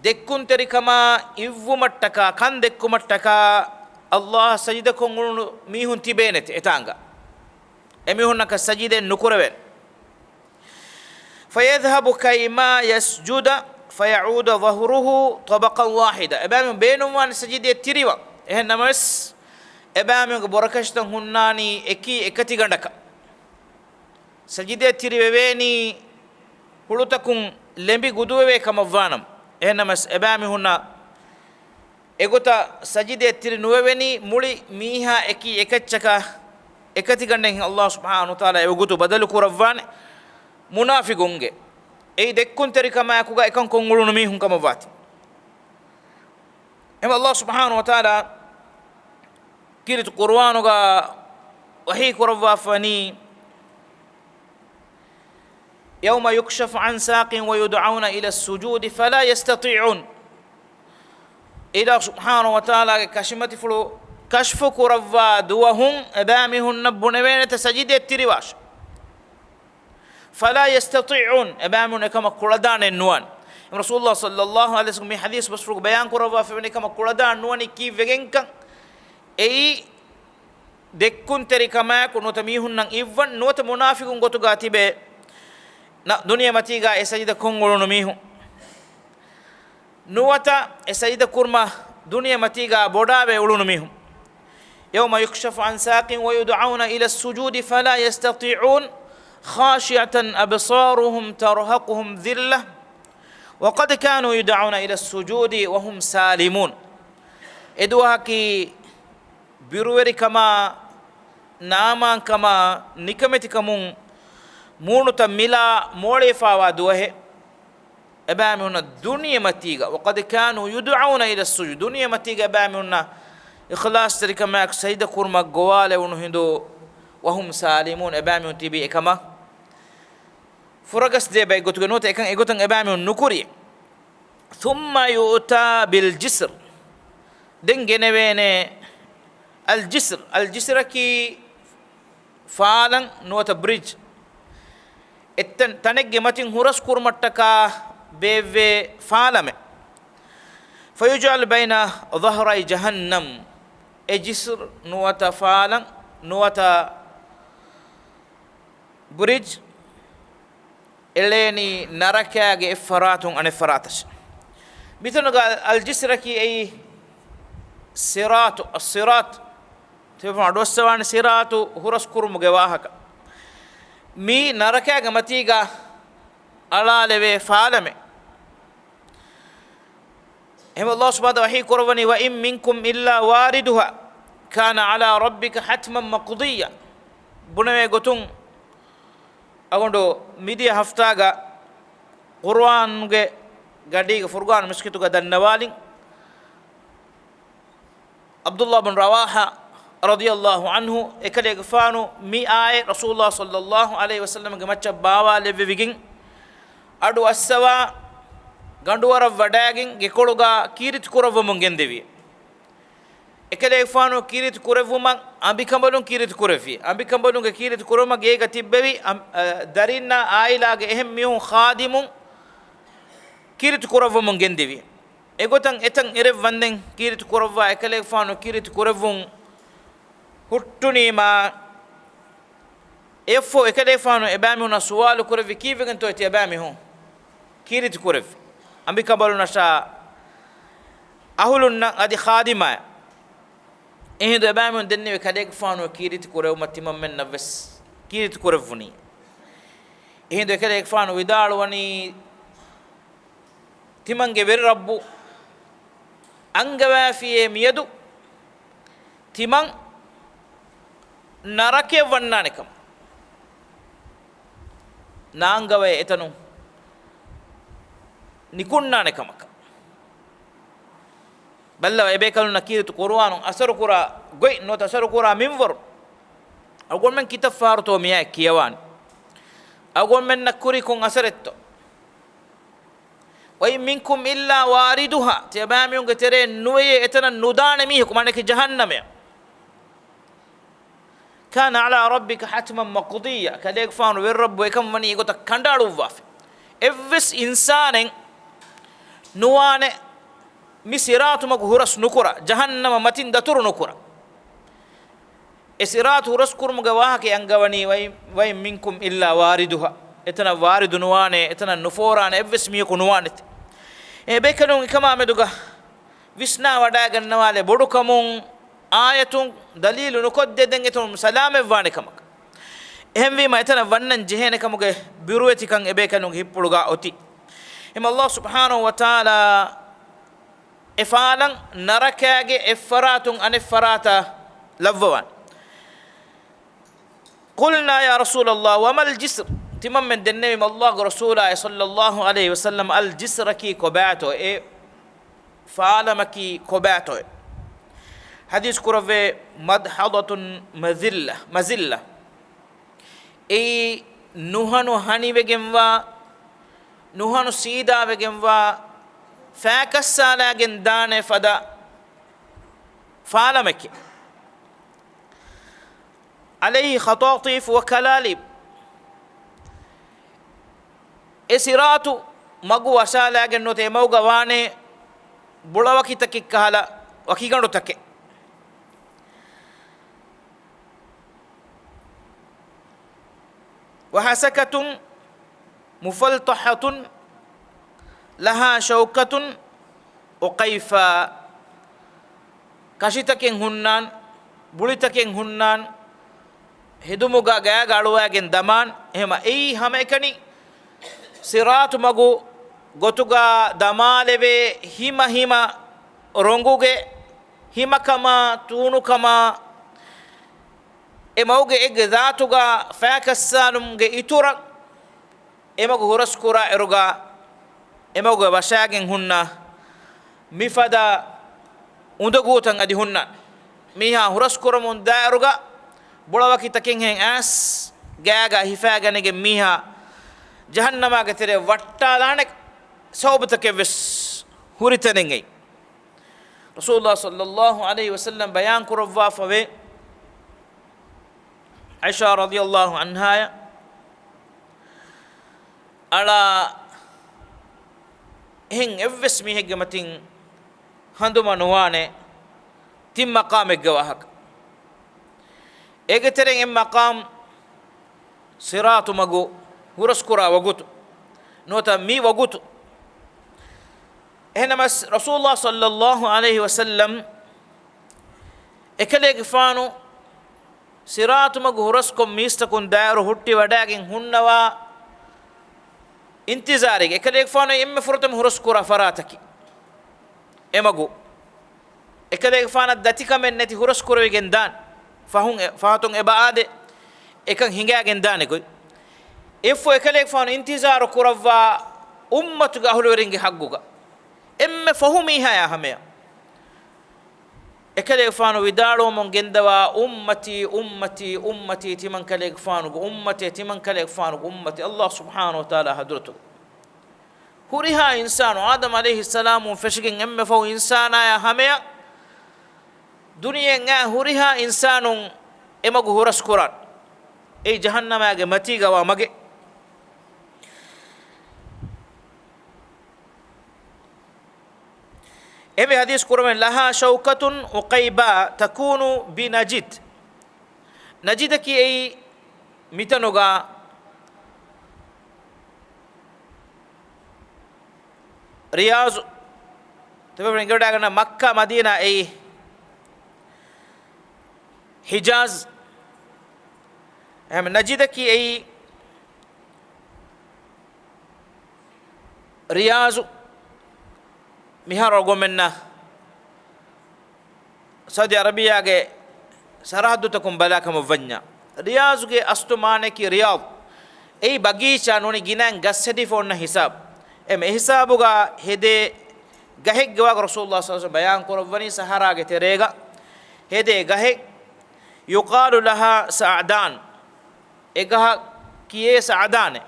ދެއްކުންތެރިކަމާ އިއްވުމަށްޓަކާ، ކަން ދެއްކުމަށްޓަކާ ﷲ އަށް ސަޖިދަކޮށް އުޅުނު މީހުން ތިބޭނެތެ އެތާނގަ. އެމީހުންނަކަށް ސަޖިދައެއް ނުކުރެވޭނެ. فيذهب كيما يسجد فيعود ظهره طبقا واحدا، އެބައިމީހުން ބޭނުންވާނެ ސަޖިދައަށް ތިރިވަން. އެހެން ނަމަވެސް، އެބައިމީހުންގެ ބުރަކަށިތައް ހުންނާނީ އެކީ އެކަތިގަނޑަކަށް. ސަޖިދައަށް ތިރިވެވޭނީ ހުޅުތަކުން ލެނބި ގުދުވެވޭ ކަމަށްވާނަމަ. އެހެން ނަމަވެސް، އެބައިމީހުންނަށް އެގޮތަށް ސަޖިދައަށް ތިރި ނުވެވެނީ، މުޅި މީހާ އެކީ އެކައްޗަކަށް އެކަތިގަނޑެއް ﷲ ސުބްޙާނަހޫ ވަތަޢާލާ އެވަގުތު ބަދަލު ކުރައްވާނެ މުނާފިގުންގެ. އެއީ ދެއްކުންތެރިކަމާއެކުގަ އެކަން ކޮށް އުޅުނު މީހުން ކަމަށްވާތީ. އެހެން ﷲ ސުބްޙާނަހޫ ވަތަޢާލާ ކީރިތި ޤުރުއާނުގަ ވަޙީ ކުރައްވާފަވަނީ، يوم يكشف عن ساق ويدعون إلى السجود فلا يستطيعون. އިލާހު ސުބްޙާނަހޫ ވަތަޢާލާގެ ކަށިމަތިފުޅު ކަޝްފު ކުރައްވާ ދުވަހުން އެބައިމީހުންނަށް ބުނެވޭނެތަ ސަޖިދައަށް ތިރިވާށޭ. فلا يستطيعون، އެބައިމީހުން އެކަމަށް ކުޅަދާނެއް ނުވާނެ. ރަސޫލުﷲ ޞައްލަﷲު ޢަލައިހި ވަސައްލަމަ މި ޙަދީޘް ބަސްފުޅުގަ ބަޔާން ކުރައްވާފައިވަނީ އެކަމަށް ކުޅަދާން ނުވަނީ ކީއްވެގެންކަން. އެއީ ދެއްކުންތެރިކަމާއެކު ނުވަތަ މީހުންނަށް އިއްވަން ނުވަތަ މުނާފިގުން ގޮތުގަ ތިބޭ ނަ-، ދުނިޔެމަތީގަ އެ ސަޖިދަ ކޮށް އުޅުނު މީހުން. ނުވަތަ އެ ސަޖިދަ ކުރުމަށް ދުނިޔެމަތީގަ ބޮޑާވެ އުޅުނު މީހުން. يوم يكشف عن ساق ويدعون إلى السجود فلا يستطيعون خاشعة أبصارهم ترهقهم ذلة وقد كانوا يدعون إلى السجود وهم سالمون. އެދުވަހަކީ ބިރުވެރިކަމާ، ނާމާންކަމާ، ނިކަމެތިކަމުން މޫނުތައް މިލާ މޯޅިފާވާ ދުވަހެއް. އެބައިމީހުންނަށް ދުނިޔެމަތީގަ، وقد كانوا يدعون إلى السجود، ދުނިޔެމަތީގަ އެބައިމީހުންނަށް އިޚްލާޞްތެރިކަމާއެކު ސަޖިދަ ކުރުމަށް ގޮވާލެވުނު ހިނދު، وهم سالمون، އެބައިމީހުން ތިބީ އެކަމަށް ފުރަގަސްދޭ ބައެއްގޮތުގަ ނުވަތަ އެކަން އެގޮތަށް އެބައިމީހުން ނުކުރި. ثم يؤتى بالجسر، ދެން ގެނެވޭނެ الجسر، الجسرަކީ ފާލަން ނުވަތަ ބްރިޖް. އެއްތަން ތަނެއްގެ މަތިން ހުރަސް ކުރުމަށްޓަކާ ބޭއްވޭ ފާލަމެއް. فيجعل بين ظهري جهنم، އެ ޖިސްރު ނުވަތަ ފާލަން ނުވަތަ ބްރިޖް އެޅޭނީ ނަރަކައިގެ އެއްފަރާތުން އަނެއްފަރާތަށް. މިތަނުގަ އަލްޖިސްރަކީ އެއީ ސިރާތު، އައްސިރާތު. ތިބަ އަޑުއައްސަވާނެ ސިރާތު ހުރަސް ކުރުމުގެ ވާހަކަ. މީ ނަރަކައިގެ މަތީގަ އަޅާލެވޭ ފާލަމެއް. އެހެން ﷲ ސުބްޙާނަހޫ ވަތަޢާލާ ވަޙީ ކުރައްވަނީ، وإن منكم إلا واردها كان على ربك حتما مقضيا. ބުނެވޭ ގޮތުން، އަގުނޑު މިދިޔަ ހަފްތާގަ ޤުރުއާނުގެ ގަޑީގަ ފުރުޤާން މިސްކިތުގަ ދަންނަވާލިން، ޢަބްދުﷲ ބިން ރަވާޙާ ރަޟިޔަﷲ ޢަންހު އެކަލޭގެފާނު މި އާޔަތް ރަސޫލުﷲ ޞައްލަﷲ ޢަލައިހި ވަސައްލަމަގެ މައްޗަށް ބާވާލެއްވެވިގެން، އަޑު އައްސަވާ، ގަނޑުވަރަށް ވަޑައިގެން ގެކޮޅުގަ ކީރިތި ކުރައްވަމުން ގެންދެވި. އެކަލޭގެފާނު ކީރިތި ކުރެއްވުމަށް އަނބިކަނބަލުން ކީރިތި ކުރެއްވި. އަނބިކަނބަލުންގެ ކީރިތި ކުރުމަށް ގޭގަ ތިއްބެވި އަން-، އަ، ދަރިންނާ އާއިލާގެ އެހެން މީހުން ޚާދިމުން ކީރިތި ކުރައްވަމުން ގެންދެވި. އެގޮތަށް އެތަން އެރެއް ވަންދެން ކީރިތި ކުރައްވާ އެކަލޭގެފާނު ކީރިތި ކުރެއްވުން ހުއްޓުނީމާ، އެއަށްފަހު އެކަލޭގެފާނު އެބައިމީހުނަށް ސުވާލު ކުރެއްވި، ކީއްވެގެންތޯ ތިޔަބައިމީހުން ކީރިތި ކުރެއްވި؟ އަނބިކަނބަލުންނަށާ އަހުލުންނަށް އަދި ޚާދިމާއަށް. އެހިނދު އެބައިމީހުން ދެންނެވި ކަލޭގެފާނު ކީރިތި ކުރެވުމަށް ތިމަންމެންނަށް ވެސް ކީރިތި ކުރެއްވުނީ. އެހިނދު އެކަލޭގެފާނު ވިދާޅުވަނީ، ތިމަންގެ ވެރި ރައްބު އަންގަވައިފިޔޭ މިއަދު ތިމަން ނަރަކަޔަށް ވަންނާނެ ކަމަށް، ނާންގަވައެއް އެތަނުން ނިކުންނާނެ ކަމަކަށް. ބައްލަވާ، އެބޭކަލުންނަށް ކީރިތި ޤުރުއާނުން އަސަރުކުރާ ގޮތް ނުވަތަ އަސަރުކުރާ މިންވަރު. އަޅުގަނޑުމެން ކިތައް ފަހަރުތޯ މިއާއެއް ކިޔަވާނީ؟ އަޅުގަނޑުމެންނަށް ކުރީ ކޮން އަސަރެއްތޯ؟ وإن منكم إلا واردها، ތިޔަބައިމީހުންގެ ތެރެއިން ނުވެޔޭ އެތަނަށް ނުދާނެ މީހަކު، މާނައަކީ ޖަހަންނަމަޔަށް. كان على ربك حتما مقضيا، ކަލޭގެފާނު ވެރި ރައްބު އެކަން ވަނީ އެގޮތަށް ކަނޑައަޅުއްވާފަ. އެއްވެސް އިންސާނެއް ނުވާނެ މި ޞިރާޠު މަގު ހުރަސް ނުކުރާ، ޖަހަންނަމަ މަތިން ދަތުރު ނުކުރާ. އެ ޞިރާޠު ހުރަސްކުރުމުގެ ވާހަކަ އަންގަވަނީ، وإن، وإن منكم إلا واردها، އެތަނަށް ވާރިދު ނުވާނެ، އެތަނަށް ނުފޯރާނެ އެއްވެސް މީހަކު ނުވާނެތެ. އެ ބޭކަލުން އެކަމާ މެދުގަ ވިސްނާ ވަޑައިގަންނަވާލެ ބޮޑުކަމުން އާޔަތުން ދަލީލު ނުކޮށްދޭ ދެން އެތަނުން ސަލާމަތްވާނެ ކަމަކަށް. އެހެންވީމަ އެތަނަށް ވަންނަން ޖެހޭނެ ކަމުގެ ބިރުވެތިކަން އެބޭކަލުންގެ ހިތްޕުޅުގަ އޮތީ. އެހެން ﷲ ސުބްޙާނަހޫ ވަތަޢާލާ އެ ފާލަން ނަރަކާގެ އެއްފަރާތުން އަނެއްފަރާތަށް ލައްވަވާނެ. قلنا يا رسول الله وما الجسر؟ ތިމަންމެން ދެންނެވީމަ ﷲގެ ރަސޫލާއޭ ޞައްލަﷲ ޢަލައިހި ވަސައްލަމަ، އަލް ޖިސްރަކީ ކޮބާތޯ؟ އެ ފާލަމަކީ ކޮބާތޯ؟ ޙަދީޘް ކުރެއްވޭ، مدحضة مذلة، مذلة. އެއީ ނުހަނު ހަނިވެގެންވާ، ނުހަނު ސީދާވެގެންވާ، ފައިކައްސާލައިގެން ދާނެ ފަދަ ފާލަމެކޭ. عليه خطاطيف وكلاليب. އެ ޞިރާޠު މަގު ވަށާލައިގެން ނުވަތަ އެ މަގުގަ ވާނެ ބުޅަވަކިތަކެއް ކަހަލަ ވަކިގަނޑުތަކެއް. وحسكة مفلطحة لها شوكة وقيفا. ކަށިތަކެއް ހުންނާން، ބުޅިތަކެއް ހުންނާން، ހެދުމުގަ ގާގަ އަޅުވައިގެން ދަމާން. އެހެމަ އެއީ ހަމައެކަނި ޞިރާޠު މަގު ގޮތުގަ ދަމާލެވޭ ހިމަ ހިމަ ރޮނގުގެ ހިމަކަމާ، ތޫނުކަމާ، އެ މަގުގެ އެއްގެ ޒާތުގަ ފައިކައްސާލުމުގެ އިތުރަށް އެމަގު ހުރަސްކުރާ އިރުގަ އެމަގުގެ ވަށާގެން ހުންނަ މިފަދަ އުނދަގޫތައް އަދި ހުންނަ މީހާ ހުރަސްކުރަމުން ދާއިރުގަ ބުޅަވަކި ތަކެއްހެން އައިސް ގާގަ ހިފާގަނެގެން މީހާ ޖަހަންނަމާގެ ތެރެއަށް ވައްޓާލާނެ ސަބަބުތަކެއް ވެސް ހުރި ތަނެއް އެއީ. ރަސޫލާ ޞައްލަﷲ ޢަލައިހި ވަސައްލަމް ބަޔާން ކުރައްވާފަވޭ، ޢާއިޝާ ރަޟިޔަﷲ ޢަންހާޔަށް އަޅާ އެހެން އެއްވެސް މީހެއްގެ މަތިން ހަނދުމަ ނުވާނެ ތިން މަޤާމެއްގެ ވާހަކަ. އޭގެ ތެރެއިން އެއް މަޤާމް ޞިރާޠު މަގު ހުރަސްކުރާ ވަގުތު ނުވަތަ މި ވަގުތު. އެހެންނަމަސް ރަސޫލާ ޞައްލަﷲ ޢަލައިހި ވަސައްލަމް އެކަލޭގެފާނު ޞިރާޠު މަގު ހުރަސްކޮށް މީސްތަކުން ދާއިރު ހުއްޓިވަޑައިގެން ހުންނަވާ އިންތިޒާރީގަ އެކަލޭގެފާނު އެންމެ ފުރަތަމަ ހުރަސްކުރާ ފަރާތަކީ އެމަގު އެކަލޭގެފާނަށް ދަތިކަމެއް ނެތި ހުރަސްކުރެވިގެން ދާން ފަހުން އެ-، ފަހަތުން އެބަ އާދެ އެކަން ހިނގާގެން ދާނެ ގޮތް. އެއަށްފަހު އެކަލޭގެފާނު އިންތިޒާރު ކުރައްވާ އުއްމަތުގެ އަހުލުވެރިންގެ ޙައްޤުގަ އެންމެ ފަހު މީހާޔާ ހަމަޔަށް އެކަލޭގެފާނު ވިދާޅުވަމުން ގެންދަވާ، އުއްމަތީ، އުއްމަތީ، އުއްމަތީ، ތިމަންކަލޭގެފާނުގެ އުއްމަތޭ، ތިމަންކަލޭގެފާނުގެ އުއްމަތޭ، އައްލާހު ސުބްޙާނަހު ވަތަޢާލާ ޙަޟްރަތުގަ. ހުރިހާ އިންސާނު، އާދަމް ޢަލައިހިއްސަލާމުން ފެށިގެން އެންމެ ފަހު އިންސާނާޔާ ހަމަޔަށް، ދުނިޔެއަށް އައި ހުރިހާ އިންސާނުން އެމަގު ހުރަސްކުރާނެ. އެއީ ޖަހަންނަމާގެ މަތީގަވާ މަގެއް. އެންމެ ޙަދީޘް ކުރަމެން، لها شوكة عقيباء تكون بنجد. ނަޖިދަކީ އެއީ މިތަނުގަ ރިޔާޒު، ތެބެފުޅި އެނގިވަޑައިގަންނަ މައްކާ މަދީނާ އެއީ ހިޖާޒް. އެހެން ނަޖިދަކީ އެއީ ރިޔާޒު. މިހާރު އަޅުގަނޑުމެންނަށް ސައުދީ އަރަބިއްޔާގެ ސަރަހައްދުތަކުން ބަލާކަމަށް ވަންޏާ، ރިޔާޒުގެ އަސްލު މާނައަކީ ރިޔާޟް. އެއީ ބަގީޗާ ނޫނީ ގިނައިން ގަސް ހެދިފަ އޮންނަ ހިސާބު. އެމެ އެހިސާބުގަ ހެދޭ ގަހެއްގެ ވާގޮތް ރަސޫލުﷲ ޞައްލަﷲު ޢަލައިހި ވަސައްލަމަ ބަޔާން ކުރައްވަނީ ސަހަރާގެ ތެރޭގަ ހެދޭ ގަހެއް، يقال لها سعدان. އެ ގަހަށް ކިޔޭ ސަޢަދާނޭ.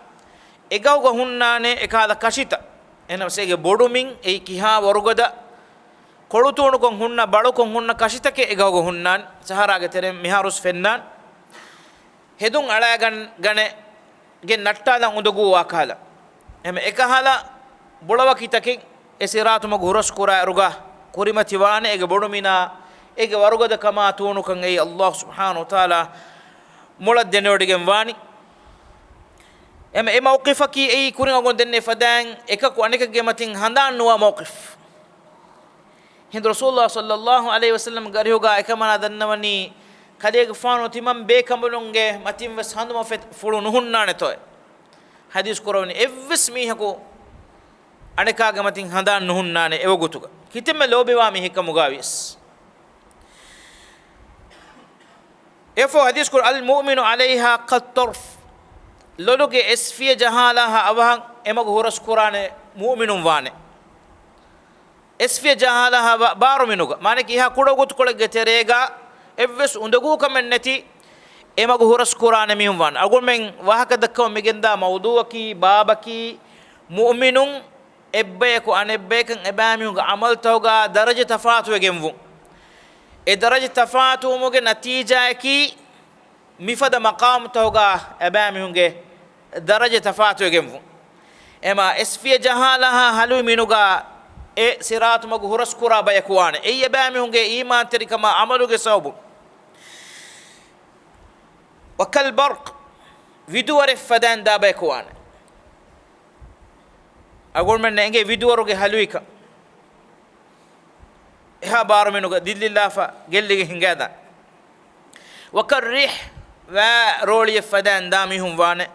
އެ ގަހުގަ ހުންނާނެ އެކަހަލަ ކަށިތައް. އެހެނަސް އޭގެ ބޮޑުމިން އެއީ ކިހާ ވަރުގަދަ ކޮޅުތޫނުކޮށް ހުންނަ، ބަޅުކޮށް ހުންނަ ކަށިތަކެއް އެ ގަހުގަ ހުންނާނެ. ސަހަރާގެ ތެރެއިން މިހާރުވެސް ފެންނާނެ. ހެދުން އަޅާގަން، ގަނެ، ގެން ނައްޓާލަން އުނދަގޫވާ ކަހަލަ. އެހެން އެކަހަލަ ބުޅަވަކިތަކެއް އެ ސިރާޠު މަގު ހުރަސްކުރާއިރުގަ ކުރިމަތިވާނެ. އޭގެ ބޮޑުމިނާ، އޭގެ ވަރުގަދަކަމާ ތޫނުކަން އެއީ އައްލާހު ސުބްޙާނަހު ވަތަޢާލާ މޮޅަށް ދެނެވޮޑިގެން ވާނީ. އެމެ އެ މައުޤިފަކީ އެއީ ކުރިން އަޅުގަނޑު ދެންނެވި ފަދައިން އެކަކު އަނެކަކުގެ މަތިން ހަނދާން ނުވާ މައުޤިފް. ހިނދު ރަސޫލުﷲ ޞައްލަﷲު ޢަލައިހި ވަސައްލަމްގެ އަރިހުގަ އެކަމަނާ ދަންނަވަނީ، ކަލޭގެފާނު ތިމަން ބޭކަނބަލުންގެ މަތިން ވެސް ހަނދުމަފެ-، ފުޅު ނުހުންނާނެތޯއޭ. ޙަދީޘް ކުރަވަނީ އެއްވެސް މީހަކު އަނެކާގެ މަތިން ހަނދާން ނުހުންނާނެ އެވަގުތުގަ. ކިތަންމެ ލޯބިވާ މީހެއްކަމުގަ ވިޔަސް. އެފޯ ޙަދީޘް ކުރ، المؤمن عليها كالطرف. ލޮލުގެ އެސްފިޔަ ޖަހާލާހާ އަވަހަށް އެމަގު ހުރަސްކުރާނެ މުއުމިނުން ވާނެ. އެސްފިޔަ ޖަހާލާހާ ބާ-، ބާރުމިނުގަ. މާނައަކީ އެހާ ކުޑަ ގޮތުކޮޅެއްގެ ތެރޭގަ އެއްވެސް އުނދަގޫކަމެއް ނެތި އެމަގު ހުރަސްކުރާނެ މީހުން ވާނެ. އަޅުގަނޑުމެން ވާހަކަ ދައްކަމުން މިގެންދާ މައުޟޫޢަކީ، ބާބަކީ، މުއުމިނުން އެއްބަޔަކު އަނެއްބަޔަކަށް އެބައިމީހުންގެ ޢަމަލުތަކުގަ ދަރަޖަ ތަފާތުވެގެންވުން. އެ ދަރަޖަ ތަފާތުވުމުގެ ނަތީޖާއަކީ، މިފަދަ މަޤާމުތަކުގަ އެބައިމީހުންގެ ދަރަޖަ ތަފާތުވެގެންވުން. އެމާ އެސްފިޔަ ޖަހާލާހާ ހަލުވި މިނުގަ އެ ސިރާޠު މަގު ހުރަސްކުރާ ބަޔަކު ވާނެ. އެއީ އެބައިމީހުންގެ އީމާންތެރިކަމާ ޢަމަލުގެ ސަބަބުން. وكالبرق، ވިދުވަރެއް ފަދައިން ދާ ބަޔަކު ވާނެ. އަޅުގަނޑުމެންނަށް އެނގޭ ވިދުވަރުގެ ހަލުވިކަން. އެހާ ބާރުމިނުގަ ދިއްލިލާފަ ގެއްލިގެން ހިނގާދާނެ. وكالريح، ވައި ރޯޅިއެއް ފަދައިން ދާ މީހުން ވާނެ.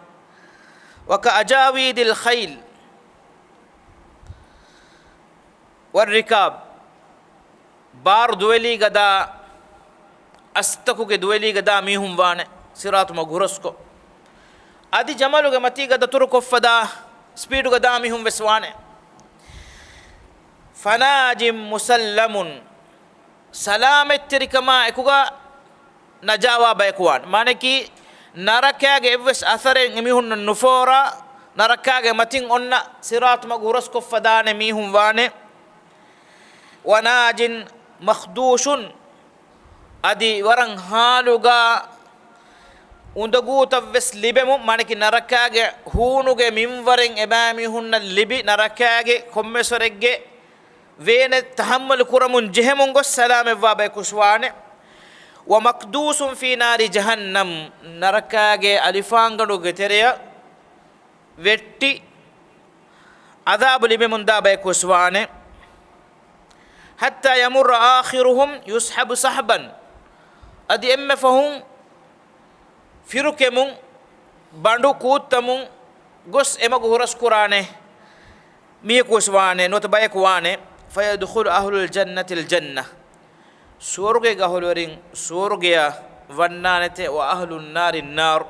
وكأجاويد الخيل والركاب، ބާރު ދުވެލީގަ ދާ، އަސްތަކުގެ ދުވެލީގަ ދާ މީހުން ވާނެ، ސިރާޠު މަގު ހުރަސްކޮށް. އަދި ޖަމަލުގެ މަތީގަ ދަތުރުކޮށްފަ ދާ ސްޕީޑުގަ ދާ މީހުން ވެސް ވާނެ. فناج مسلم، ސަލާމަތްތެރިކަމާ އެކުގަ ނަޖާވާ ބަޔަކު ވާނެ. މާނައަކީ، ނަރަކައިގެ އެއްވެސް އަސަރެއް އެމީހުންނަށް ނުފޯރާ، ނަރަކައިގެ މަތިން އޮންނަ ސިރާޠު މަގު ހުރަސްކޮށްފަ ދާނެ މީހުން ވާނެ. وناج مخدوش، އަދި ވަރަށް ހާލުގަ އުނދަގޫތައް ވެސް ލިބެމުން، މާނައަކީ ނަރަކައިގެ ހޫނުގެ މިންވަރެއް އެބައިމީހުންނަށް ލިބި، ނަރަކައިގެ ކޮންމެސްވަރެއްގެ ވޭނެއް ތަޙައްމަލު ކުރަމުން ޖެހެމުން ގޮސް ސަލާމަތްވާ ބަޔަކު ވެސް ވާނެ. ومكدوس في نار جهنم، ނަރަކައިގެ އަލިފާންގަނޑުގެ ތެރެއަށް ވެއްޓި ޢަޛާބު ލިބެމުންދާ ބަޔަކު ވެސް ވާނެ. حتى يمر آخرهم يسحب سحبا، އަދި އެންމެ ފަހުން ފިރުކެމުން، ބަނޑު ކޫއްތަމުން ގޮސް އެމަގު ހުރަސްކުރާނެ މީހަކު ވެސް ވާނެ، ނުވަތަ ބަޔަކު ވާނެ. فيدخل أهل الجنة الجنة، ސުވަރުގޭގެ އަހުލުވެރިން ސުވަރުގެޔަށް ވަންނާނެތެ، وأهل النار النار،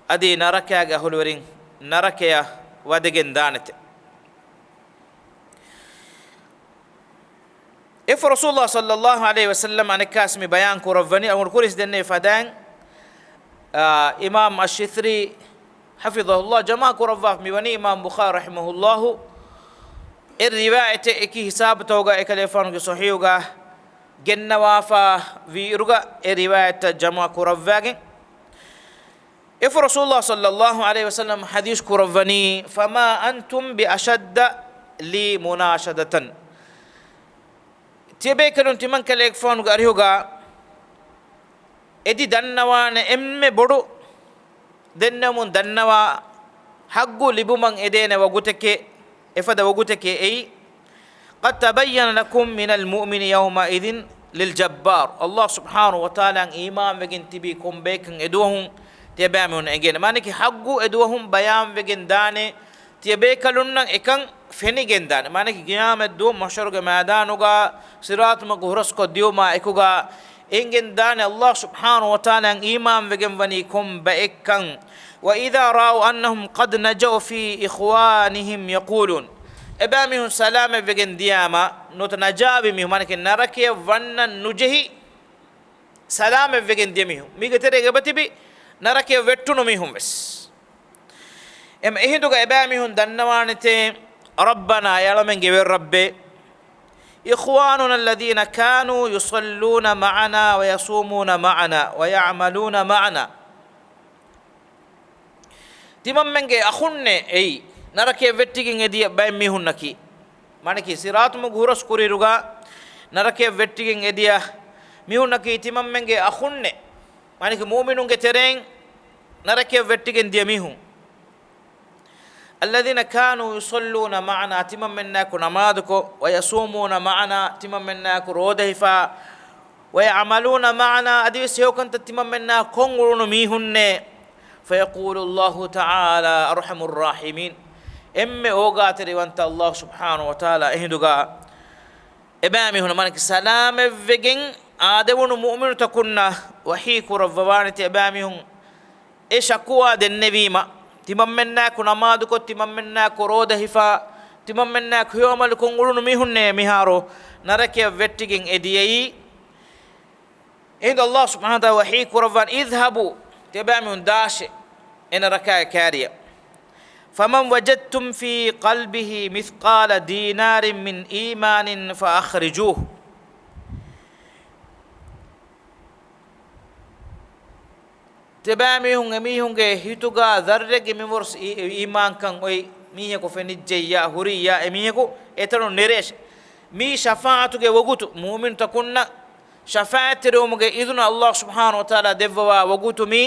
އަދި ނަރަކައިގެ އަހުލުވެރިން ނަރަކަޔަށް ވަދެގެން ދާނެތެ. އެފަ ރަސޫލާ ޞައްލައްލާހު ޢަލައިހި ވަސައްލަމް އަނެއްކާސް މި ބަޔާން ކުރައްވަނީ، އަޅުގަނޑު ކުރިސް ދެންނެވި ފަދައިން، އާ، އިމާމް އައްޝިތްރީ ޙަފިޡަހުﷲ ޖަމާ ކުރައްވާ މިވަނީ އިމާމް ބުޚާރީ ރަޙިމަހުﷲ އެ ރިވާޔަތެއް އެކި ހިސާބުތަކުގަ އެކަލޭފާނުގެ ޞަޙީޙުގަ ގެންނަވާފާ ވީއިރުގަ އެ ރިވާޔަތްތައް ޖަމާ ކުރައްވާގެން. އެފަ ރަސޫލާ ޞައްލައްލާހު ޢަލައިހި ވަސައްލަމް ޙަދީޘް ކުރައްވަނީ، فما أنتم بأشد لي مناشدة. ތިޔަބޭކަލުން ތިމަން ކަލޭގެފާނުގެ އަރިހުގަ އެދި ދަންނަވާނެ އެންމެ ބޮޑު ދެންނެވުމުން ދަންނަވާ ޙައްޤު ލިބުމަށް އެދޭނެ ވަގުތެކޭ، އެފަދަ ވަގުތެކޭ އެއީ. قد تبين لكم من المؤمن يومئذ للجبار. ﷲ ސުބްޙާނަހޫ ވަތަޢާލާއަށް އީމާންވެގެން ތިބި ކޮންބައެއްކަން އެދުވަހުން ތިޔަބައިމީހުންނަށް އެނގޭނެ. މާނައަކީ ޙައްޤު އެދުވަހުން ބަޔާންވެގެން ދާނެ، ތިޔަބޭކަލުންނަށް އެކަން ފެނިގެން ދާނެ. މާނައަކީ ޤިޔާމަތްދުވަހު މަޙްޝަރުގެ މައިދާނުގަ ޞިރާޠު މަގު ހުރަސްކޮށް ދިޔުމާ އެކުގަ އެނގެން ދާނެ ﷲ ސުބްޙާނަހޫ ވަތަޢާލާއަށް އީމާންވެގެން ވަނީ ކޮން ބައެއްކަން. وإذا رأوا أنهم قد نجوا في إخوانهم يقولون. އެބައިމީހުން ސަލާމަތްވެގެން ދިޔާމަ، ނުވަތަ ނަޖާވި މީހުން، މާނައަކީ ނަރަކަޔަށް ވަންނަން ނުޖެހި ސަލާމަތްވެގެން ދިޔަ މީހުން. މީގެ ތެރޭގަ އެބަތިބި ނަރަކަޔަށް ވެއްޓުނު މީހުން ވެސް. އެމަ އެހިނދުގަ އެބައިމީހުން ދަންނަވާނެތޭ، ربنا، އަޅަމެންގެ ވެރި ރައްބޭ، إخواننا الذين كانوا يصلون معنا ويصومون معنا ويعملون معنا. ތިމަންމެންގެ އަޚުންނޭ އެއީ، ނަރަކަޔަށް ވެއްޓިގެން އެދިޔަ ބައެއް މީހުންނަކީ. މާނައަކީ ޞިރާޠު މަގު ހުރަސް ކުރިއިރުގަ ނަރަކަޔަށް ވެއްޓިގެން އެދިޔަ މީހުންނަކީ ތިމަންމެންގެ އަޚުންނޭ. މާނައަކީ މުއުމިނުންގެ ތެރެއިން ނަރަކަޔަށް ވެއްޓިގެން ދިޔަ މީހުން. الذين كانوا يصلون معنا، ތިމަންމެންނާއެކު ނަމާދުކޮށް، ويصومون معنا، ތިމަންމެންނާއެކު ރޯދަހިފާ، ويعملون معنا، އަދިވެސް ހެޔޮކަންތައް ތިމަންމެންނާ ކޮށް އުޅުނު މީހުންނޭ. فيقول الله تعالى، أرحم الراحمين، އެންމެ އޯގާތެރިވަންތަ ﷲ ސުބްޙާނަހޫ ވަތަޢާލާ އެހިނދުގަ އެބައިމީހުން މާނައަކީ ސަލާމަތްވެގެން އާދެވުނު މުއުމިނުތަކުންނަށް ވަޙީ ކުރައްވަވާނެތީ އެބައިމީހުން އެ ޝަކުވާ ދެންނެވީމަ، ތިމަންމެންނާއެކު ނަމާދުކޮށް، ތިމަންމެންނާއެކު ރޯދަހިފާ، ތިމަންމެންނާއެކު ހެޔޮ ޢަމަލު ކޮށް އުޅުނު މީހުންނޭ މިހާރު ނަރަކަޔަށް ވެއްޓިގެން އެދިޔައީ. އެހިނދު ﷲ ސުބްޙާނަހޫ ވަތަޢާލާ ވަޙީ ކުރައްވާން، اذهبوا، ތިޔަބައިމީހުން ދާށޭ އެ ނަރަކާގެ ކާރިއަށް. فمن وجدتم في قلبه مثقال دينار من إيمان فأخرجوه. ތިބާމީހުން އެމީހުންގެ ހިތުގަ ޒައްރެއްގެ މިންވަރު އީ-، އީމާންކަން އޮތް މީހަކު ފެނިއްޖެއްޔާ ހުރިއްޔާ އެމީހަކު އެތަނުން ނެރޭށޭ. މީ ޝަފާޢަތުގެ ވަގުތު، މުއުމިނުތަކުންނަށް ޝަފާޢަތްތެރިވުމުގެ އިޒުނަށް ﷲ ސުބްޙާނަހޫ ވަތަޢާލާ ދެއްވަވާ ވަގުތު މީ.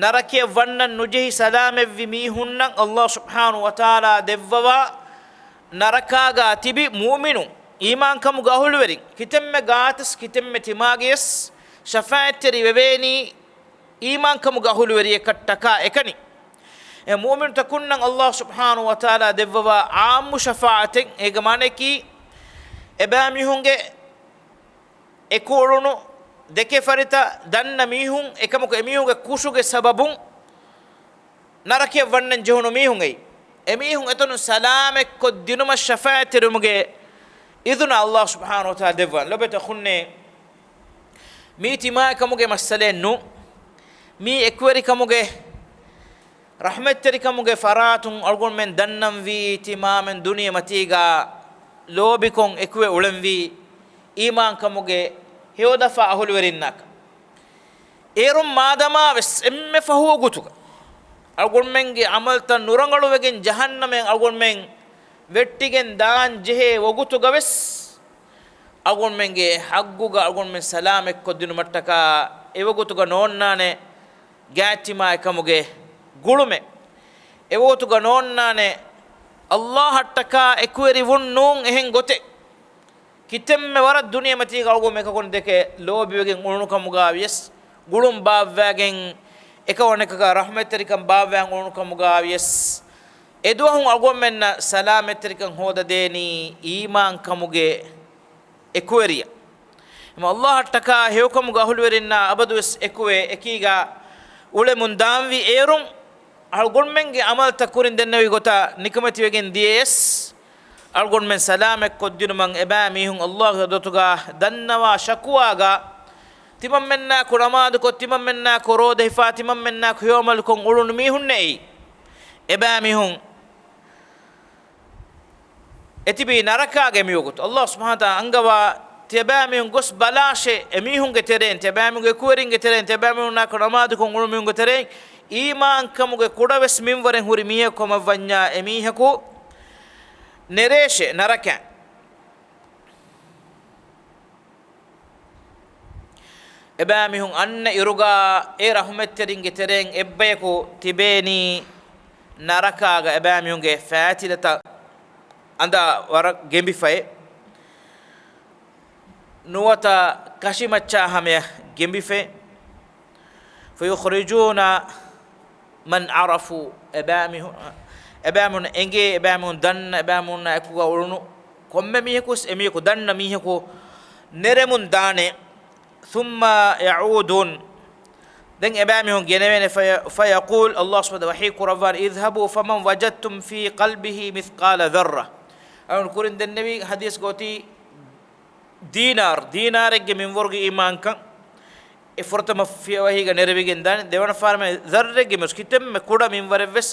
ނަރަކަޔަށް ވަންނަން ނުޖެހި ސަލާމަތްވި މީހުންނަށް ﷲ ސުބްޙާނަހޫ ވަތަޢާލާ ދެއްވަވާ ނަރަކާގަ ތިބި މުއުމިނުން، އީމާންކަމުގެ އަހުލުވެރިން، ކިތަންމެ ގާތަސް ކިތަންމެ ތިމާގެޔަސް ޝަފާޢަތްތެރި ވެވޭނީ އީމާންކަމުގެ އަހުލުވެރިޔަކަށްޓަކާ އެކަނި. އެ މުއުމިނުތަކުންނަށް ﷲ ސުބްޙާނަހޫ ވަތަޢާލާ ދެއްވަވާ ޢާއްމު ޝަފާޢަތެއް، އޭގެ މާނައަކީ، އެބައިމީހުންގެ އެކުއުޅުނު ދެކެ ފަރިތަ ދަންނަ މީހުން، އެކަމަކު އެމީހުންގެ ކުށުގެ ސަބަބުން ނަރަކަޔަށް ވަންނަން ޖެހުނު މީހުން އެއީ. އެމީހުން އެތަނުން ސަލާމަތްކޮށްދިނުމަށް ޝަފާޢަތްތެރިވުމުގެ އިޒުނަށް ﷲ ސުބްޙާނަހޫ ވަތަޢާލާ ދެއްވާނެ. ލޮބުވެތި އަޚުންނޭ، މީ ތިމާއެކަމުގެ މައްސަލައެއް ނޫން. މީ އެކުވެރިކަމުގެ، ރަޙްމަތްތެރިކަމުގެ ފަރާތުން އަޅުގަނޑުމެން ދަންނަންވީ، ތިމާމެން ދުނިޔެމަތީގަ ލޯބިކޮށް އެކުވެ އުޅެންވީ، އީމާންކަމުގެ ހެޔޮދަފާ އަހުލުވެރިންނާކަށް. އޭރުން މާދަމާވެސް އެންމެ ފަހު ވަގުތުގަ އަޅުގަނޑުމެންގެ ޢަމަލުތައް ނުރަނގަޅުވެގެން ޖަހަންނަމަށް އަޅުގަނޑުމެން ވެއްޓިގެން ދާން ޖެހޭ ވަގުތުގަވެސް، އަޅުގަނޑުމެންގެ ޙައްޤުގަ އަޅުގަނޑުމެން ސަލާމަތްކޮށްދިނުމަށްޓަކާ އެވަގުތުގަ ނޯންނާނެ ގާތްތިމާއެކަމުގެ ގުޅުމެއް. އެވަގުތުގަ ނޯންނާނެ ﷲ އަށްޓަކާ އެކުވެރިވުން ނޫން އެހެން ގޮތެއް. ކިތަންމެ ވަރަށް ދުނިޔެމަތީގަ އަޅުގަނޑުމެން އެކަކުން ދެކެ ލޯބިވެގެން އުޅުނުކަމުގަ ވިޔަސް، ގުޅުން ބާއްވައިގެން އެކަކު އަނެކަކާ ރަޙްމަތްތެރިކަން ބާއްވައިގެން އުޅުނުކަމުގަ ވިޔަސް، އެދުވަހުން އަޅުގަނޑުމެންނަށް ސަލާމަތްތެރިކަން ހޯދަދޭނީ އީމާންކަމުގެ އެކުވެރިޔަށް. އެމަ ﷲ އަށްޓަކާ ހެޔޮކަމުގެ އަހުލުވެރިންނާ އަބަދުވެސް އެކުވެ އެކީގަ އުޅެމުން ދާންވީ އޭރުން، އަޅުގަނޑުމެންގެ ޢަމަލުތައް ކުރިން ދެންނެވި ގޮތަށް ނިކަމެތިވެގެން ދިޔަޔަސް، އަޅުގަނޑުމެން ސަލާމަތްކޮށްދިނުމަށް އެބައިމީހުން ﷲގެ ޙަޟްރަތުގަ ދަންނަވާ ޝަކުވާގަ، ތިމަންމެންނާއެކު ނަމާދުކޮށް، ތިމަންމެންނާއެކު ރޯދަހިފާ، ތިމަންމެންނާއެކު ހެޔޮއަމަލުކޮށް އުޅުނު މީހުންނޭ. އެބައިމީހުން އެތިބީ ނަރަކާގެ މިވަގުތު. ﷲ ސުބްޙާނަހޫ ވަތަޢާލާ އަންގަވާ، ތިޔަބައިމީހުން ގޮސް ބަލާށޭ، އެމީހުންގެ ތެރެއިން، ތިޔަބައިމީހުންގެ އެކުވެރިންގެ ތެރެއިން، ތިޔަބައިމީހުންނާއެކު ނަމާދުކޮށް އުޅުނު މީހުންގެ ތެރެއިން، އީމާންކަމުގެ ކުޑަވެސް މިންވަރެއް ހުރި މީހަކު ކަމަށްވަންޏާ، އެމީހަކު ނެރޭށޭ ނަރަކައިން. އެބައިމީހުން އަންނަ އިރުގަ އެ ރަޙުމަތްތެރިންގެ ތެރެއިން އެއްބަޔަކު ތިބޭނީ ނަރަކާގަ އެބައިމީހުންގެ ފައިތިލަތައް އަނދާ ވަރަށް ގެނބިފައި، ނުވަތަ ކަށިމައްޗާ ހަމަޔަށް ގެނބިފައި. فيخرجون من عرفوا، އެބައިމީހުން، އެބައިމީހުން އެނގޭ، އެބައިމީހުން ދަންނަ، އެބައިމީހުންނާ އެކުގަ އުޅުނު ކޮންމެ މީހަކުވެސް، އެމީހަކު ދަންނަ މީހަކު ނެރެމުން ދާނެ. ثم يعودون، ދެން އެބައިމީހުން ގެނެވޭނެ. في، فيقول، ﷲ ސުބްޙާނަހޫ ވަތަޢާލާ ވަޙީ ކުރައްވާނެ، اذهبوا فمن وجدتم في قلبه مثقال ذرة. އަޅުން ކުރިން ދެންނެވި ޙަދީޘްގަ އޮތީ، ދީނާރު، ދީނާރެއްގެ މިންވަރުގެ އީމާންކަން އެ ފުރަތަމަ ފިޔަވަހީގަ ނެރެވިގެން ދާނެ. ދެވަނަ ފަހަރަށް މެ ޛައްރެއްގެ މިންވަރު، ކިތަންމެ ކުޑަ މިންވަރެއްވެސް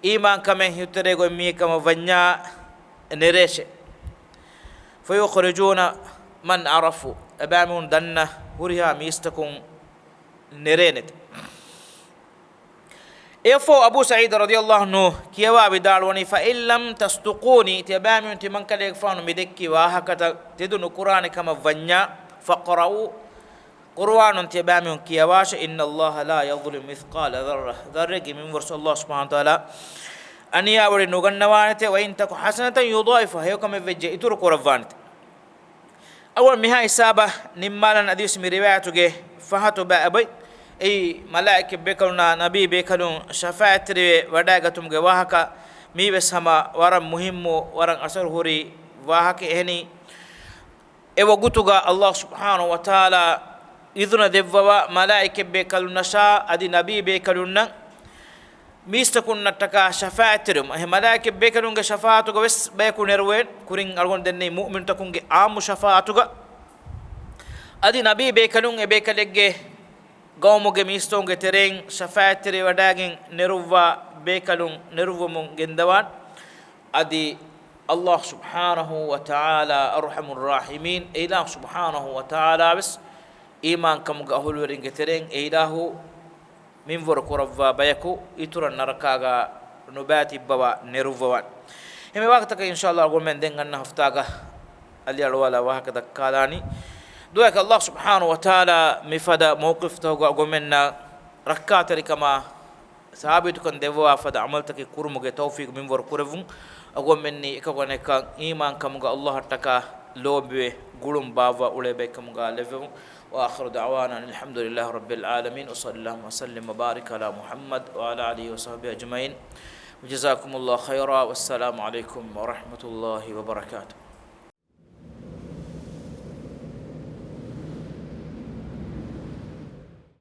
އީމާންކަމެއް ހިތުތެރޭގަ އޮތް މީހެއް ކަމަށް ވަންޏާ ނެރޭށޭ. فيخرجون من عرفوا، އެބައިމީހުން ދަންނަ ހުރިހާ މީސްތަކުން ނެރޭނެތެ. އެއަށްފަހު އަބޫ ސަޢީދު ރަޟިޔަﷲ ޢަންހު ކިޔަވާ ވިދާޅުވަނީ، فإن لم تصدقوني، ތިޔަބައިމީހުން ތިމަންކަލޭގެފާނު މި ދެއްކި ވާހަކަތައް ތެދު ނުކުރާނެ ކަމަށް ވަންޏާ، فاقرؤوا، ޤުރުއާނުން ތިޔަބައިމީހުން ކިޔަވާށޭ، إن الله لا يظلم مثقال ذرة، ޛައްރެއްގެ މިންވަރު ﷲ ސުބްޙާނަހޫ ވަތަޢާލާ އަނިޔާވެރި ނުގަންނަވާނެތެ، وإن تك حسنة يضاعفها، ހެޔޮކަމެއްވެއްޖެ އިތުރު ކުރައްވާނެތެ. އަވަލު މިހާ ހިސާބަށް ނިންމާލަން އަދިވެސް މި ރިވާޔަތުގެ ފަހަތު ބައި އެބައޮތް. އެއީ، މަލާއިކަތް ބޭކަލުންނާ ނަބީ ބޭކަލުން ޝަފާޢަތްތެރިވެ ވަޑައިގަތުމުގެ ވާހަކަ. މީވެސް ހަމަ ވަރަށް މުހިއްމު، ވަރަށް އަސަރު ހުރި ވާހަކައެއް. އެހެނީ، އެ ވަގުތުގަ ﷲ ސުބްޙާނަހޫ ވަތަޢާލާ އިޒުނަ ދެއްވަވާ، މަލާއިކަތް ބޭކަލުންނަށާ އަދި ނަބީ ބޭކަލުންނަށް މީސްތަކުންނަށްޓަކާ ޝަފާޢަތްތެރިވުމަށް. އެހެން މަލާއިކަތް ބޭކަލުންގެ ޝަފާޢަތުގަ ވެސް ބަޔަކު ނެރުވޭނެ، ކުރިން އަޅުގަނޑު ދެންނެވި މުއުމިނުތަކުންގެ ޢާއްމު ޝަފާޢަތުގަ. އަދި ނަބީ ބޭކަލުން އެ ބޭކަލެއްގެ ޤައުމުގެ މީސްތަކުންގެ ތެރެއިން ޝަފާޢަތްތެރިވެ ވަޑައިގެން ނެރުއްވާ ބޭކަލުން ނެރުއްވަމުން ގެންދަވާނެ. އަދި ﷲ ސުބްޙާނަހޫ ވަތަޢާލާ، އަރްޙަމުއްރާޙިމީން، އެ އިލާހު ސުބްޙާނަހޫ ވަތަޢާލާ ވެސް އީމާންކަމުގެ އަހުލުވެރިންގެ ތެރެއިން އެ އިލާހު މިންވަރު ކުރައްވާ ބަޔަކު އިތުރަށް ނަރަކާގަ ނުބައިތިއްބަވާ ނެރުއްވަވާނެ. އެހެން ވާހަކަތަކަށް އިންޝާﷲ އަޅުގަނޑުމެން ދެން އަންނަ ހަފްތާގަ އަލިއަޅުވާލާ ވާހަކަ ދައްކާލާނީ. ދުޢާއަކީ ﷲ ސުބްޙާނަހޫ ވަތަޢާލާ މިފަދަ މައުޤިފްތަކުގަ އަޅުގަނޑުމެންނަށް ރައްކާތެރިކަމާ ސާބިތުކަން ދެއްވާ ފަދަ ޢަމަލުތަކެއް ކުރުމުގެ ތައުފީޤު މިންވަރު ކުރެއްވުން. އަޅުގަނޑުމެންނީ އެކަކު އަނެކަކަށް އީމާންކަމުގަ ﷲއަށްޓަކާ ލޯބިވެ ގުޅުން ބާއްވާ އުޅޭ ބައެއްކަމުގަ ލެއްވެވުން. وآخر دعوانا أن الحمد لله رب العالمين، وصلى اللهم وسلم وبارك على محمد وعلى آله وصحبه أجمعين، وجزاكم الله خيرا، والسلام عليكم ورحمة الله وبركاته.